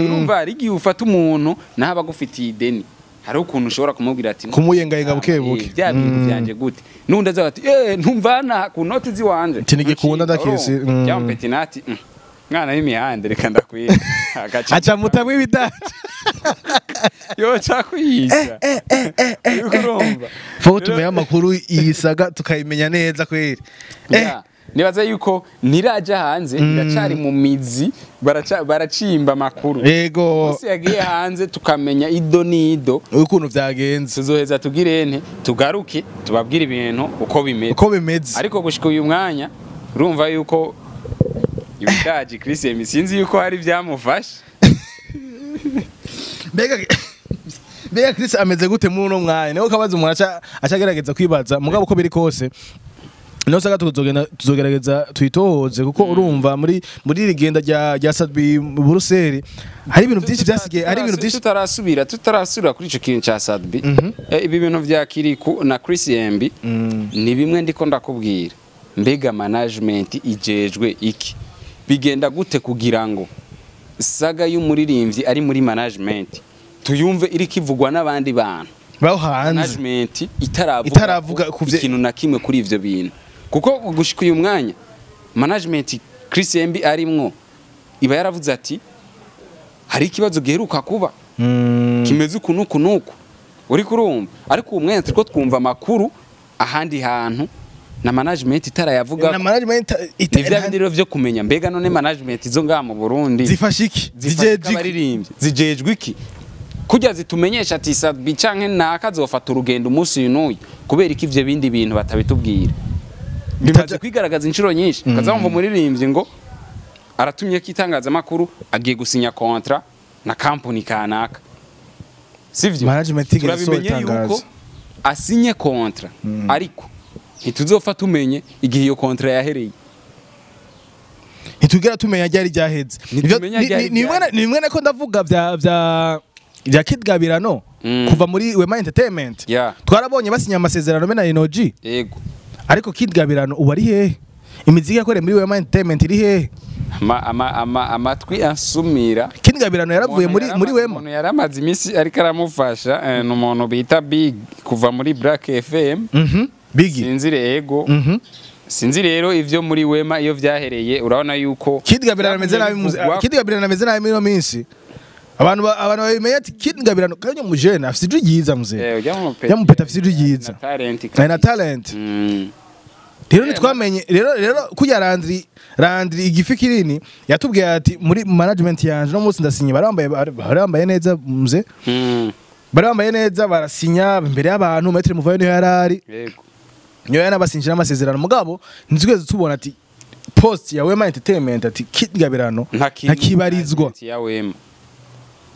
urumva hari igihe ufata umuntu naho aba agufitiye ideni, hariho ukuntu ushobora kumubwira ati Kumuyengayenga buke buke. Bya bintu byanje gute, nundi azaza ati ntumvana ku noti ziwanje. Iki ntigikunda ndakesi. Cyangwa peti nati Mwana w'imihanda, reka ndakwiye. Aca mutamwe ibidaje. Yo cakwiza. Uriko urumva. Fo tumenye amakuru iyi saga tukayimenya neza kweri. Yeah. Nibaza yuko ntiraja hanze, iracari mu mizi, baracimba amakuru. Yego. Musi yagiye hanze tukamenya ido n'ido ukuntu vyagenze, tuzoheza tugirente tugaruke tubabwire ibintu uko bimeze. Uko bimeze. Ariko gushika uyu mwanya urumva yuko ibidaji Chris Emi sinzi yuko hari byamufasha. Mbega Chris ameze gute muri uno mwanya? Niho kabaza umuntu acagerageza kwibaza, mugabo uko biri kose niho saga tuzogerageza tuyitohoze, kuko urumva muri iri genda rya Sadbi Buruseli hari ibintu byinshi byasigaye, hari ibintu byinshi tutarasubira kuri ico kintu ca Sadbi. Ibi bintu vya Kiriku na Chris Embi ni bimwe ndiko ndakubwira. Mbega management ijejwe iki? Bigenda gute kugira ngo saga y'umuririmbyi ari muri management tuyumve iri kivugwa n'abandi bantu baho hanze, management itaravuga ikintu na kimwe kuri ivyo bintu? Kuko gushika uyu mwanya management Chris Embi arimwo iba yaravuze ati hari ikibazo giheruka kuba kimeze uku nuku nuku, uri kurumva. Ariko uwo mwanya turiko twumva amakuru ahandi hantu na management itarayavuga, na management ni vya bindi rero vyo kumenya mbega none management izo ngaha mu Burundi zifasha iki, zijejwe abaririmbyi, zijejwe iki kujya zitumenyesha ati Sadbi canke naka azofata urugendo umunsi n'uyu, kubera iki ivyo bindi bintu batabitubwira? Bimaze kwigaragaza inshuro nyinshi. Kazamva umuririmbyi ngo aratumye kitangazamakuru agiye gusinya contrat na company kanaka, sivyo? Management turabimenye yuko asinye contrat, ariko ntituzopfa tumenye igihe iyo contrat yahereye, ntitugera tumenya ryari ryaheze. Ni bimwe nako ndavuga vya Kid Gabirano kuva muri Wema Entertainment. Twarabonye basinya amasezerano me na Enoji. Yego. Ariko Kid Gabirano ubu ari hehe? Imiziki yakoreye muri Wema Entertainment iri hehe? Amatwi ansumira. Kid Gabirano yaravuye muri Wema. Umuntu yaramaze iminsi ariko aramufasha, ni umuntu bita Big kuva muri Black FM. Big. Sinzi ego. Sinzi rero ivyo muri Wema iyo vyahereye, urabona yuko Kid Gabirano ameze nabi, Kid Gabirano ameze nabi muri no minsi. Abantu babimenye ati Kid Gabirano kanya mujene afite ijwi ryiza muzee. Yamupeta afite ijwi ryiza. Na talent. Rero nitwamenye rero kujya Landry igifi kinini yatubwiye ati muri management yanje no munsi ndasinye, barambaye neza muzee. Barambaye neza barasinya imbere y'abantu, Maître Muvayo niyo yarari. Yego. Niyo yanabasinjira amasezerano, mugabo ntitwigeze tubona ati post ya Wema Entertainment ati Kid Gabirano ntakibarizwa ya Wema.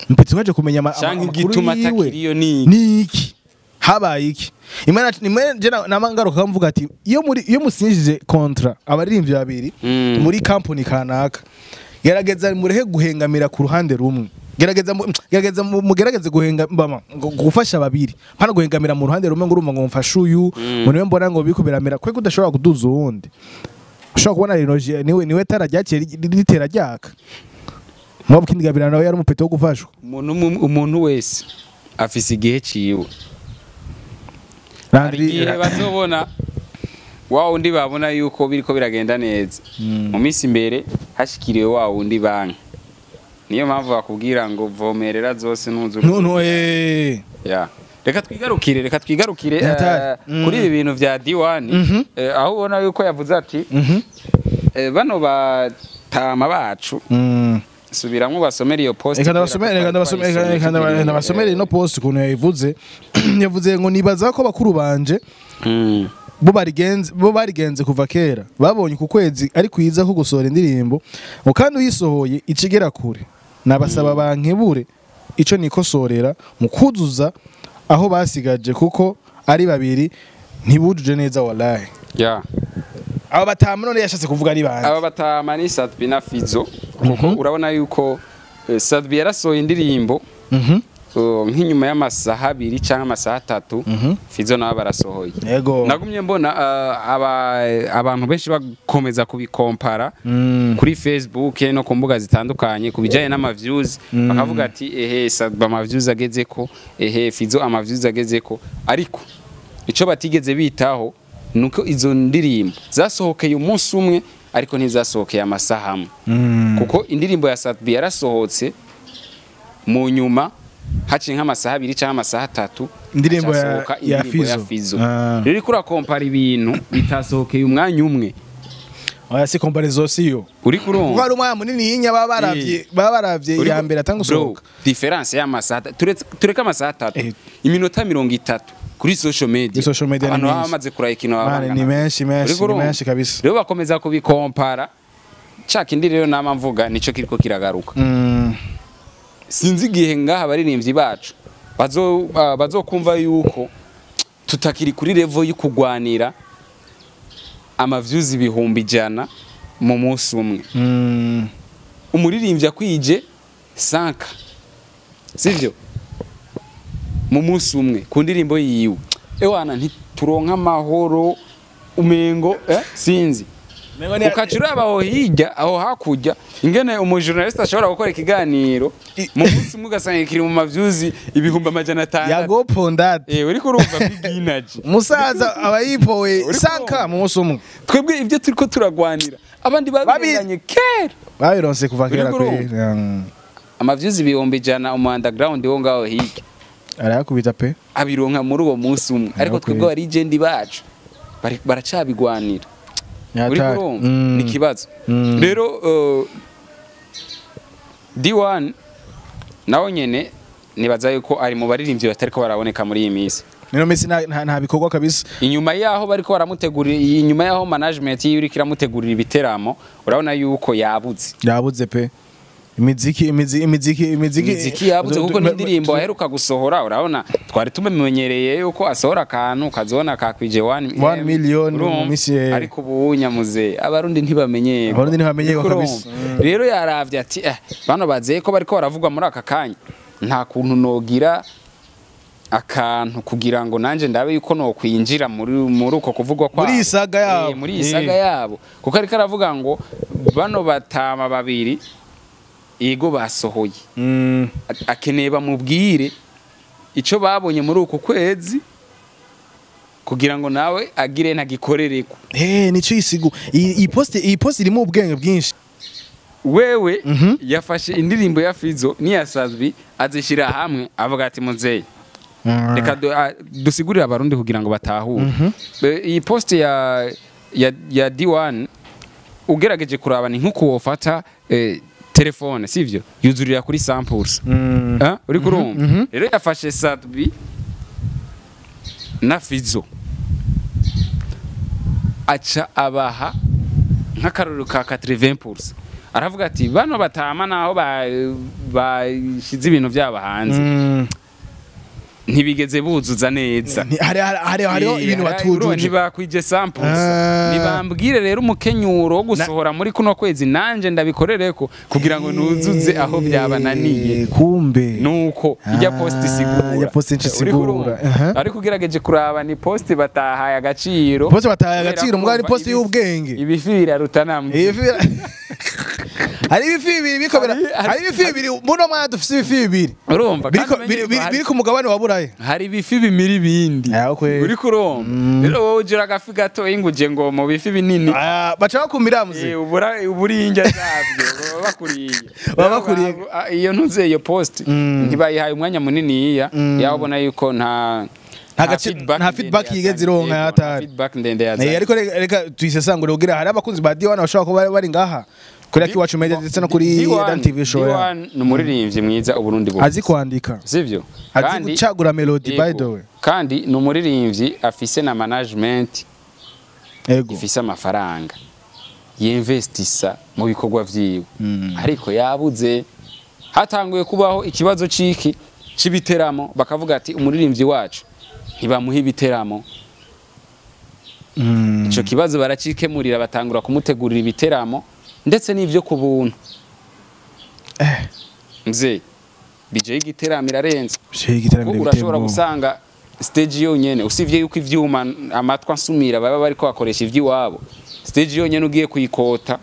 Mpetse waje kumenya amakuru yiwe ni iki, habaye iki. Imana je namangaruka mvuga ati iyo musinyije contrat abaririmbyi babiri muri company kanaka, gerageza murehe guhengamira ku ruhande rumwe, gerageza mugerageze guhenga gufasha babiri, pana guhengamira mu ruhande rumwe ngo urumva ngo mfashe uyu ngo niwe mbona ngo bikubiramira kwe kudashobora kuduza uwundi. Ushobora kubona rero niwe tara ryakiye ritera ryaka. Mwabo Kid Gabirano nawe yari umupeto wo gufashwa. Umuntu wese afise igihe ciwe. Igihe bazobona wa wundi babona yuko biriko biragenda neza. Mu minsi imbere hashikiriwe wa wundi banki. Niyo mpamvu bakubwira ngo vomerera zose ntuzu. Ya. Reka twigarukire kuri ibi bintu vya D1, aho ubona yuko yavuze ati bano batama bacu subiramwo basomera iyo post. Reka ndabasomere ino post ukuntu yayivuze. Yavuze ngo nibaza ko bakuru banje bo barigenze kuva kera, babonye ku kwezi ari kwiza ko gusohora indirimbo ngo kandi uyisohoye ikigera kure, nabasaba bankebure ico nikosorera mu kuzuza aho basigaje, kuko ari babiri ntibujuje neza wallahi. Yeah. Aba batama none yashatse kuvuga ari bande? Aba batama ni Sadbi na Fizo. Kuko urabona yuko Sadbi yarasohoye indirimbo nk'inyuma y'amasaha abiri cyangwa amasaha atatu, Fizo nawe barasohoye. Yego. Nagumye mbona abantu benshi bakomeza kubikompara kuri Facebook no ku mbuga zitandukanye kubijanye n'ama views, bakavuga ati ehe Sadbi ama views agezeko, ehe Fizo ama views agezeko, ariko ico batigeze bitaho nuko izo ndirimbo zasohokeye umunsi umwe ariko ntizasohokeye amasaha amwe, kuko indirimbo ya Sat-B yarasohotse, mu nyuma haciye nk'amasaha 2 cyangwa amasaha 3 Indirimbo hacasohoka ya indirimbo ya Fizzo. Fizzo. Ah. Rero uriko urakompara ibintu bitasohokeye umwanya umwe. Oya, si comparaison siyo. Uriko Kuko urumva hari umwanya munini yinya baba baravye ya mbere atanga Bro, gusohoka. différence y'amasaha tureke amasaha 3, iminota 30 kuri social media. Kuri social media ni Abantu baba myinshi. bamaze kuraba ikintu baba Man, bangana. ni menshi, menshi, Uriko ni urumva? menshi kabisa. Rero bakomeza kubikompara. Ca kindi rero nama mvuga nico kiriko kiragaruka. Sinzi igihe ngaha abaririmbyi bacu bazokumva yuko tutakiri kuri level yo kugwanira ama views 100,000 mu munsi umwe. Umuririmbyi akwije 5, sivyo, mu munsi umwe ku ndirimbo yiwe, ewana ntituronka amahoro, umengo sinzi. Ukaca uraba aho hirya, aho hakurya, ingene umujournaliste ashobora gukora ikiganiro mu munsi umwe, ugasanga kiri mu ma views 600,000. Yago Pondate. Uriko urumva big energy. Umusaza aba yipowe Uriko 5 mu munsi umwe. Twebwe ibyo turiko turagwanira, abandi babirenganye kera. Babironse kuva kera. Uriko urumva? Kwe. Ama views 100,000, umu underground wo ngaho hirya Arayakubita pe. abironka muri uwo munsi umwe, ariko Arakwiye. twebwe aba legend bacu baracabigwanira. Uri Nyatari. kurumva ni ikibazo. Rero D1 nawe nyene nibaza yuko ari mu baririmbyi batariko baraboneka muri iyi minsi. Nino minsi nta bikorwa kabisa. Inyuma yaho bariko baramutegurira, inyuma yaho management yiwe iriko iramutegurira ibiteramo, urabona yuko yabuze. Yabuze pe. Imiziki, imiziki, imiziki. Imiziki yabuze, kuko n'indirimbo aheruka gusohora, urabona twari tumenyereye yuko asohora akantu ukazibona kakwije 1 1 million mu minsi. Ariko ubu nyamuze Abarundi ntibamenyerwa. Abarundi ntibamenyerwa Uriko kabisa. urumva? Rero yaravye ati bano bazeye ko bariko baravugwa muri aka kanya, nta kuntu nogira akantu kugira ngo nanje ndabe yuko nokwinjira muri uko kuvugwa kwabo. Muri iyi saga yabo. Muri iyi saga yabo, kuko ariko aravuga ngo bano batama babiri yego basohoye, akeneye bamubwire ico babonye muri uku kwezi kugira ngo nawe agire ntagikorereko. Nico isigu. Iyi post irimo ubwenge bwinshi. Wewe yafashe indirimbo ya Fizzo n'iya Sat-B azishyira hamwe, avuga ati muzeyi, reka dusigurire Abarundi kugira ngo batahure. Iyi post ya D1, ugerageje kuraba, ni nk'uko wofata telefone, sivyo, yuzurira kuri samples. Uri kurumva? Rero yafashe Sat-B na Fizzo, aca abaha nk'akarorero ka 80%, aravuga ati bano batama naho bashize ibintu byabo hanze, ntibigeze buzuza neza. Hariho ibintu batujuje. Ntibakwije samples. Ah. Nibambwire rero umukenyuro wo gusohora muri kuno kwezi, nanje ndabikorereko kugira ngo nuzuze aho byabananiye. Kumbe. Nuko ijya post isigura. Ijya post isigura. Uriko urumva? Aha. Ariko ugerageje kuraba, ni post batahaye agaciro. Post batahaye Kubera agaciro, ko mugabo ni urumva post y'ubwenge. Ibifi biraruta namwe. Hari ibifi bibiri biriko hari ibifi bibiri muno mwanya, dufise ibifi bibiri Urumva biriko kandi umenye ko biri ku mugabane wa Burayi. Hari ibifi bimira ibindi. Ah, okay. Uriko urumva rero, wowe ugira agafi gato inguje ngo mu bifi binini. Ah, baca bakumira muze. Ubura uburinja zabyo baba bakuriye. Baba bakuriye. Iyo ntuze iyo post ntibayihaye umwanya munini iya yabona yuko nta Nta feedback ndende yigeze ironka. yazanye. Yego, nta Yatari. feedback ndende yazanye. Ariko reka tuyisesangure kugira hari abakunzi ba D1 bashobora kuba bari ngaha kuri Akiwacu Media ndetse no kuri D1 Dan TV Show ya. D1 ni umuririmbyi mwiza Uburundi bufise. Azi kwandika. Sivyo? Azi gucagura melody, by the way. Kandi ni umuririmbyi afise na management ifise amafaranga yinvestisa mu bikorwa vyiwe, ariko yabuze. Hatanguye kubaho ikibazo ciki c'ibiteramo, bakavuga ati umuririmbyi wacu ntibamuha ibiteramo. Ico kibazo baracikemurira, batangura kumutegurira ibiteramo ndetse n'ivyo ku buntu. Mzee, budget y'igiteramo irarenze. Shey igiteramo. Kuko urashobora gusanga stage yonyene, usivye yuko ivyuma amatwi ansumira baba bariko bakoresha ivy'iwabo, stage yonyene ugiye kuyikota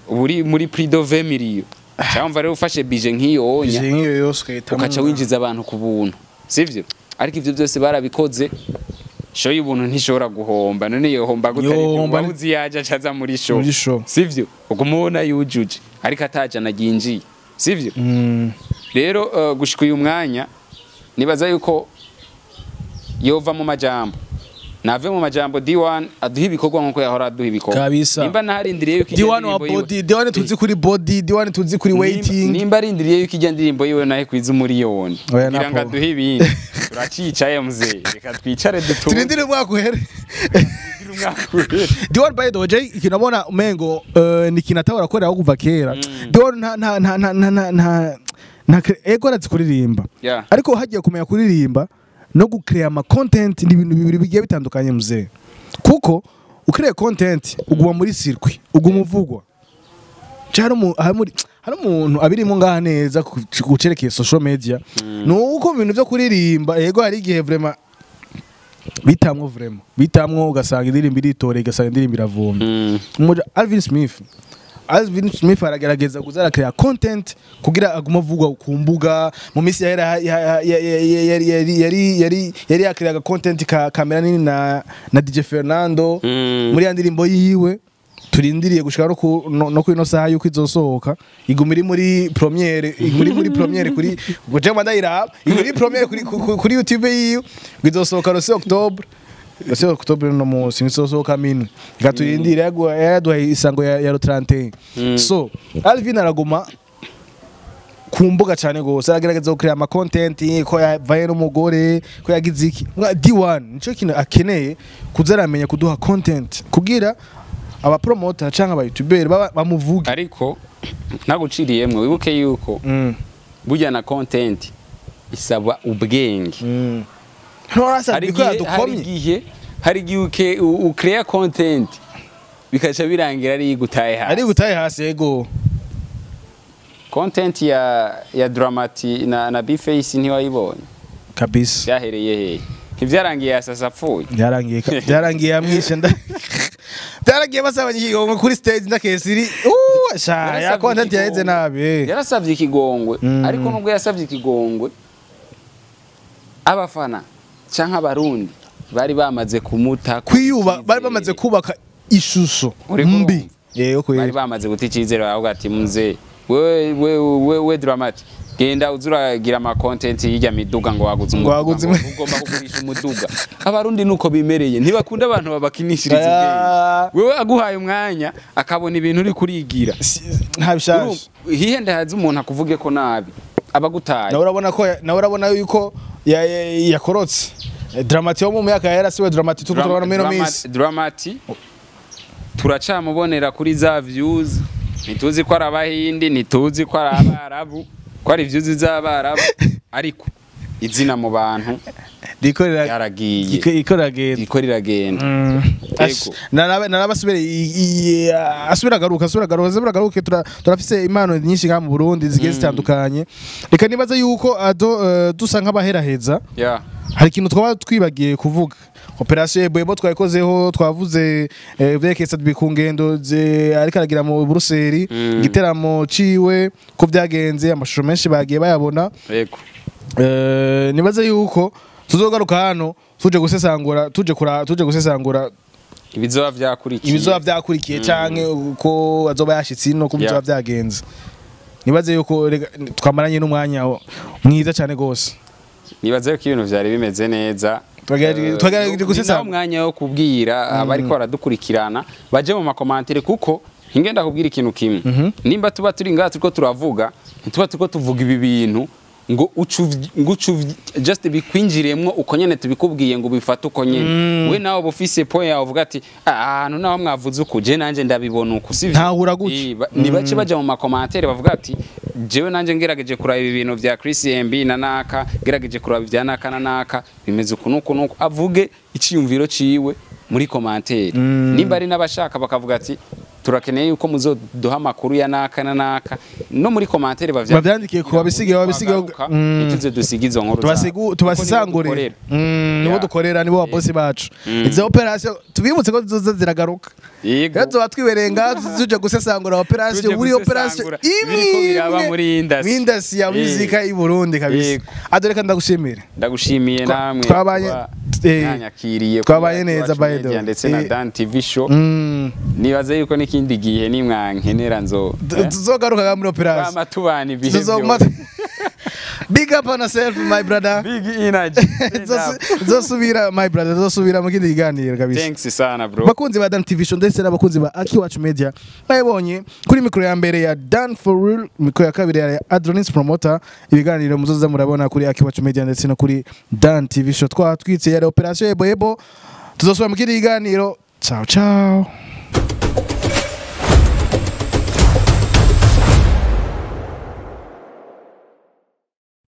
uri muri prix de 20 millions. Cyangwa rero ufashe budget nk'iyo wonya, nk'iyo yose ukahitamo, ukaca winjiza abantu ku buntu, sivyo? Ariko ivyo byose barabikoze. Show y'ubuntu ntishobora guhomba. None yohomba gute? Yohomba Waba uzi yaje acaza muri show. Muri show. Sivyo? Uguma ubona yujuje ariko ataja naginjiye, sivyo? Rero gushika uyu mwanya nibaza yuko yova mu majambo, nave mu majambo, D1 aduha ibikorwa nkuko yahora aduha ibikorwa. Kabisa. Nimba naharindiriye yuko ijya D1 wa ndirimbo yiwe- body, D1 tuzi kuri body, D1 tuzi kuri waiting. Nimba arindiriye yuko ijya ndirimbo yiwe nawe kwiza umuriyoni Oya, kugira ngo napo. aduhe ibindi, turacicaye mzee, reka twicare dutuze. Turindire umwaka uhere. Umwaka uhere. D1, by the way, Jay, ikintu abona umengo ni ikintu atahora akorera kuva kera. D1 nta ego, arazi kuririmba. Ariko hagiye kumenya kuririmba no gucreate ama content ni ibintu bibiri bigiye bitandukanye, mzee. Kuko ucreate content uguma muri circuit, uguma uvugwa. Hari hari umuntu abirimo ngaha neza ku cerekeye social media. Nuko mu bintu byo kuririmba, yego, hari igihe vraiment bitamwo, vraiment bitamwo, ugasanga indirimbo iritoreye, ugasanga indirimbo iravumye. Alvin Smith aragerageza kuza arakrea content kugira agume avugwa ku mbuga. Mu minsi yahera yari yakreaga content ka kamera nini na DJ Fernando muri ya ndirimbo yiwe turindiriye gushika no kuri no saha yuko izosohoka, iguma iri muri premiere, iguma iri muri premiere kuri ngo ndayiraba, iguma iri premiere kuri YouTube yiwe, ngo izosohoka le 6 octobre, le 6 octobre no munsi izosohoka minwe. Reka turindire, yaraduhaye isango ya le 31. So Alvin araguma ku mbuga cyane gose, aragerageza gukrea ama content ko yavaye n'umugore, ko yagize iki. D1 nico kintu akeneye kuza aramenya kuduha content kugira aba promoter canke aba youtuber bamuvuge. Ariko ntaguciriyemwe, wibuke yuko burya na content isaba ubwenge. Ntorasa Hari biko igihe hari yadukomye. igihe ucrea content bikaca birangira ari igutaye hasi. Ari gutaye hasi, yego. Content ya Dramati na Bface ntiwayibonye? Kabisa. Byahereye hehe? Ntivyarangiye yasasa apfuye? Byarangiye byarangiye yamwishe nda, byaragiye basabanye ikigongo kuri stage ndakesiri sha ya Yarasavye content yaheze ikigongwe. nabi. Yarasavye ikigongwe. Ariko nubwo yasavye ikigongwe, abafana canke abarundi bari bamaze kumuta ku Kwiyuba bari icizere. bamaze kubaka ishusho Uriko mbi, urumva? yego. Bari Kweli. bamaze guta icizere, baravuga ati: "Mzee, wewe Dramati, genda uzuragira ama content y'ijya miduga ngo waguze Ngo umuduga, waguze ngo ugomba kugurisha umuduga." Abarundi nuko bimereye, ntibakunda abantu babakinishiriza ubwenge. Wewe aguhaye umwanya akabona ibintu uri kurigira, Nta bishaje. Hihenda haza umuntu akuvuge ko nabi abagutaye. Nawe urabona yuko yakorotse. Dramati yo mu myaka yarasiwe, Dramati tuko turabona muri ino minsi. Dramati turacamubonera kuri za views, ntituzi ko ari abahindi, ntituzi ko ari abarabu, ko ari views z'abarabu, ariko izina mu bantu rikorera yaragiye. Ikorera genda. Riko riragenda. Yego. Narabasubire asubira agaruka, asubira agaruka, asubira agaruke. Turafise impano nyinshi ngaha mu Burundi zigiye zitandukanye. Reka nibaze yuko ado dusa nk'abaheraheza. Hari ikintu twaba twibagiye kuvuga? Operation Eboebo twayikozeho, twavuze vyerekeye Sadbi ku ngendo ariko aragira mu Buruseli, igiteramo ciwe ko byagenze, amashusho menshi bagiye bayabona. Nibaze yuko tuzogaruka hano tuje gusesangura, tuje gusesangura ibizoba vyakurikiye. Ibizoba vyakurikiye canke uko azoba yashitse ino, ko bizoba vyagenze. Nibaze yuko twamaranye n'umwanya mwiza cyane gose. Nibaze ko ibintu vyari bimeze neza. Twagerageje Ni gusesangura. nawo mwanya wo kubwira abariko baradukurikirana baje mu makomantere, kuko ingenda kubwira ikintu kimwe: nimba tuba turi ngaha turiko turavuga, ntituba turiko tuvuga ibi bintu ngo just bikwinjiremwo uko nyene tubikubwiye, ngo ubifate uko nyene. We nawe uba ufise point yawe, uvuga ati: "Ah, ahantu naho mwavuze uku, je nanje ndabibona uku, sivyo?" Ntahura gutya. Ni bace baja mu makomantere bavuga ati: "Jewe nanje ngerageje kuraba ibi bintu vya Chris MB na naka, ngerageje kuraba ibya naka na naka, bimeze uku nuku nuku." Avuge iciyumviro ciwe muri commentaire. Nimba ari n'abashaka bakavuga ati Turakeneye yuko muzoduha amakuru ya naka na naka no muri commentaire. Bavyandikiye ku babisige, babisige. Ntituze dusige izo nkuru zabo. Tubasisangure. Kuko nibo dukorera. Nibo dukorera, nibo babosi bacu. Izo operation tubibutse ko zizoza ziragaruka. Yego. Rero tuba twibereye ngaha, tuje gusesangura operation Tuje buri operation gusesangura imwe ibiriko biraba imwe muri industry. industry ya muzika i Burundi kabisa. Yego. Adoreka ndagushimire. Ndagushimiye namwe kuba mwanyakiriye kuri Twabanye Iwacu neza, by the Media way. ndetse na Dan TV Show. Nibaze yuko n'ikindi gihe nimwankenera nzo Tuzogaruka muri operation. Twama tubana ibihe Tuzoguma. byose. Big up on yourself, my brother. Big energy. Zosubira, my brother, zosubira mu kindi kiganiro kabisa. Thanks sana, bro. Bakunzi ba Dan TV Show ndetse n'abakunzi ba Akiwacu Media, bayibonye kuri mikoro ya mbere ya Dan for Real, mikoro ya kabiri ya Adronis Promoter. Ibiganiro muzoza murabona kuri Akiwacu Media ndetse no kuri Dan TV Show, twatwitse, yari operation yebo yebo. Tuzosubira mu kindi kiganiro. Ciao ciao.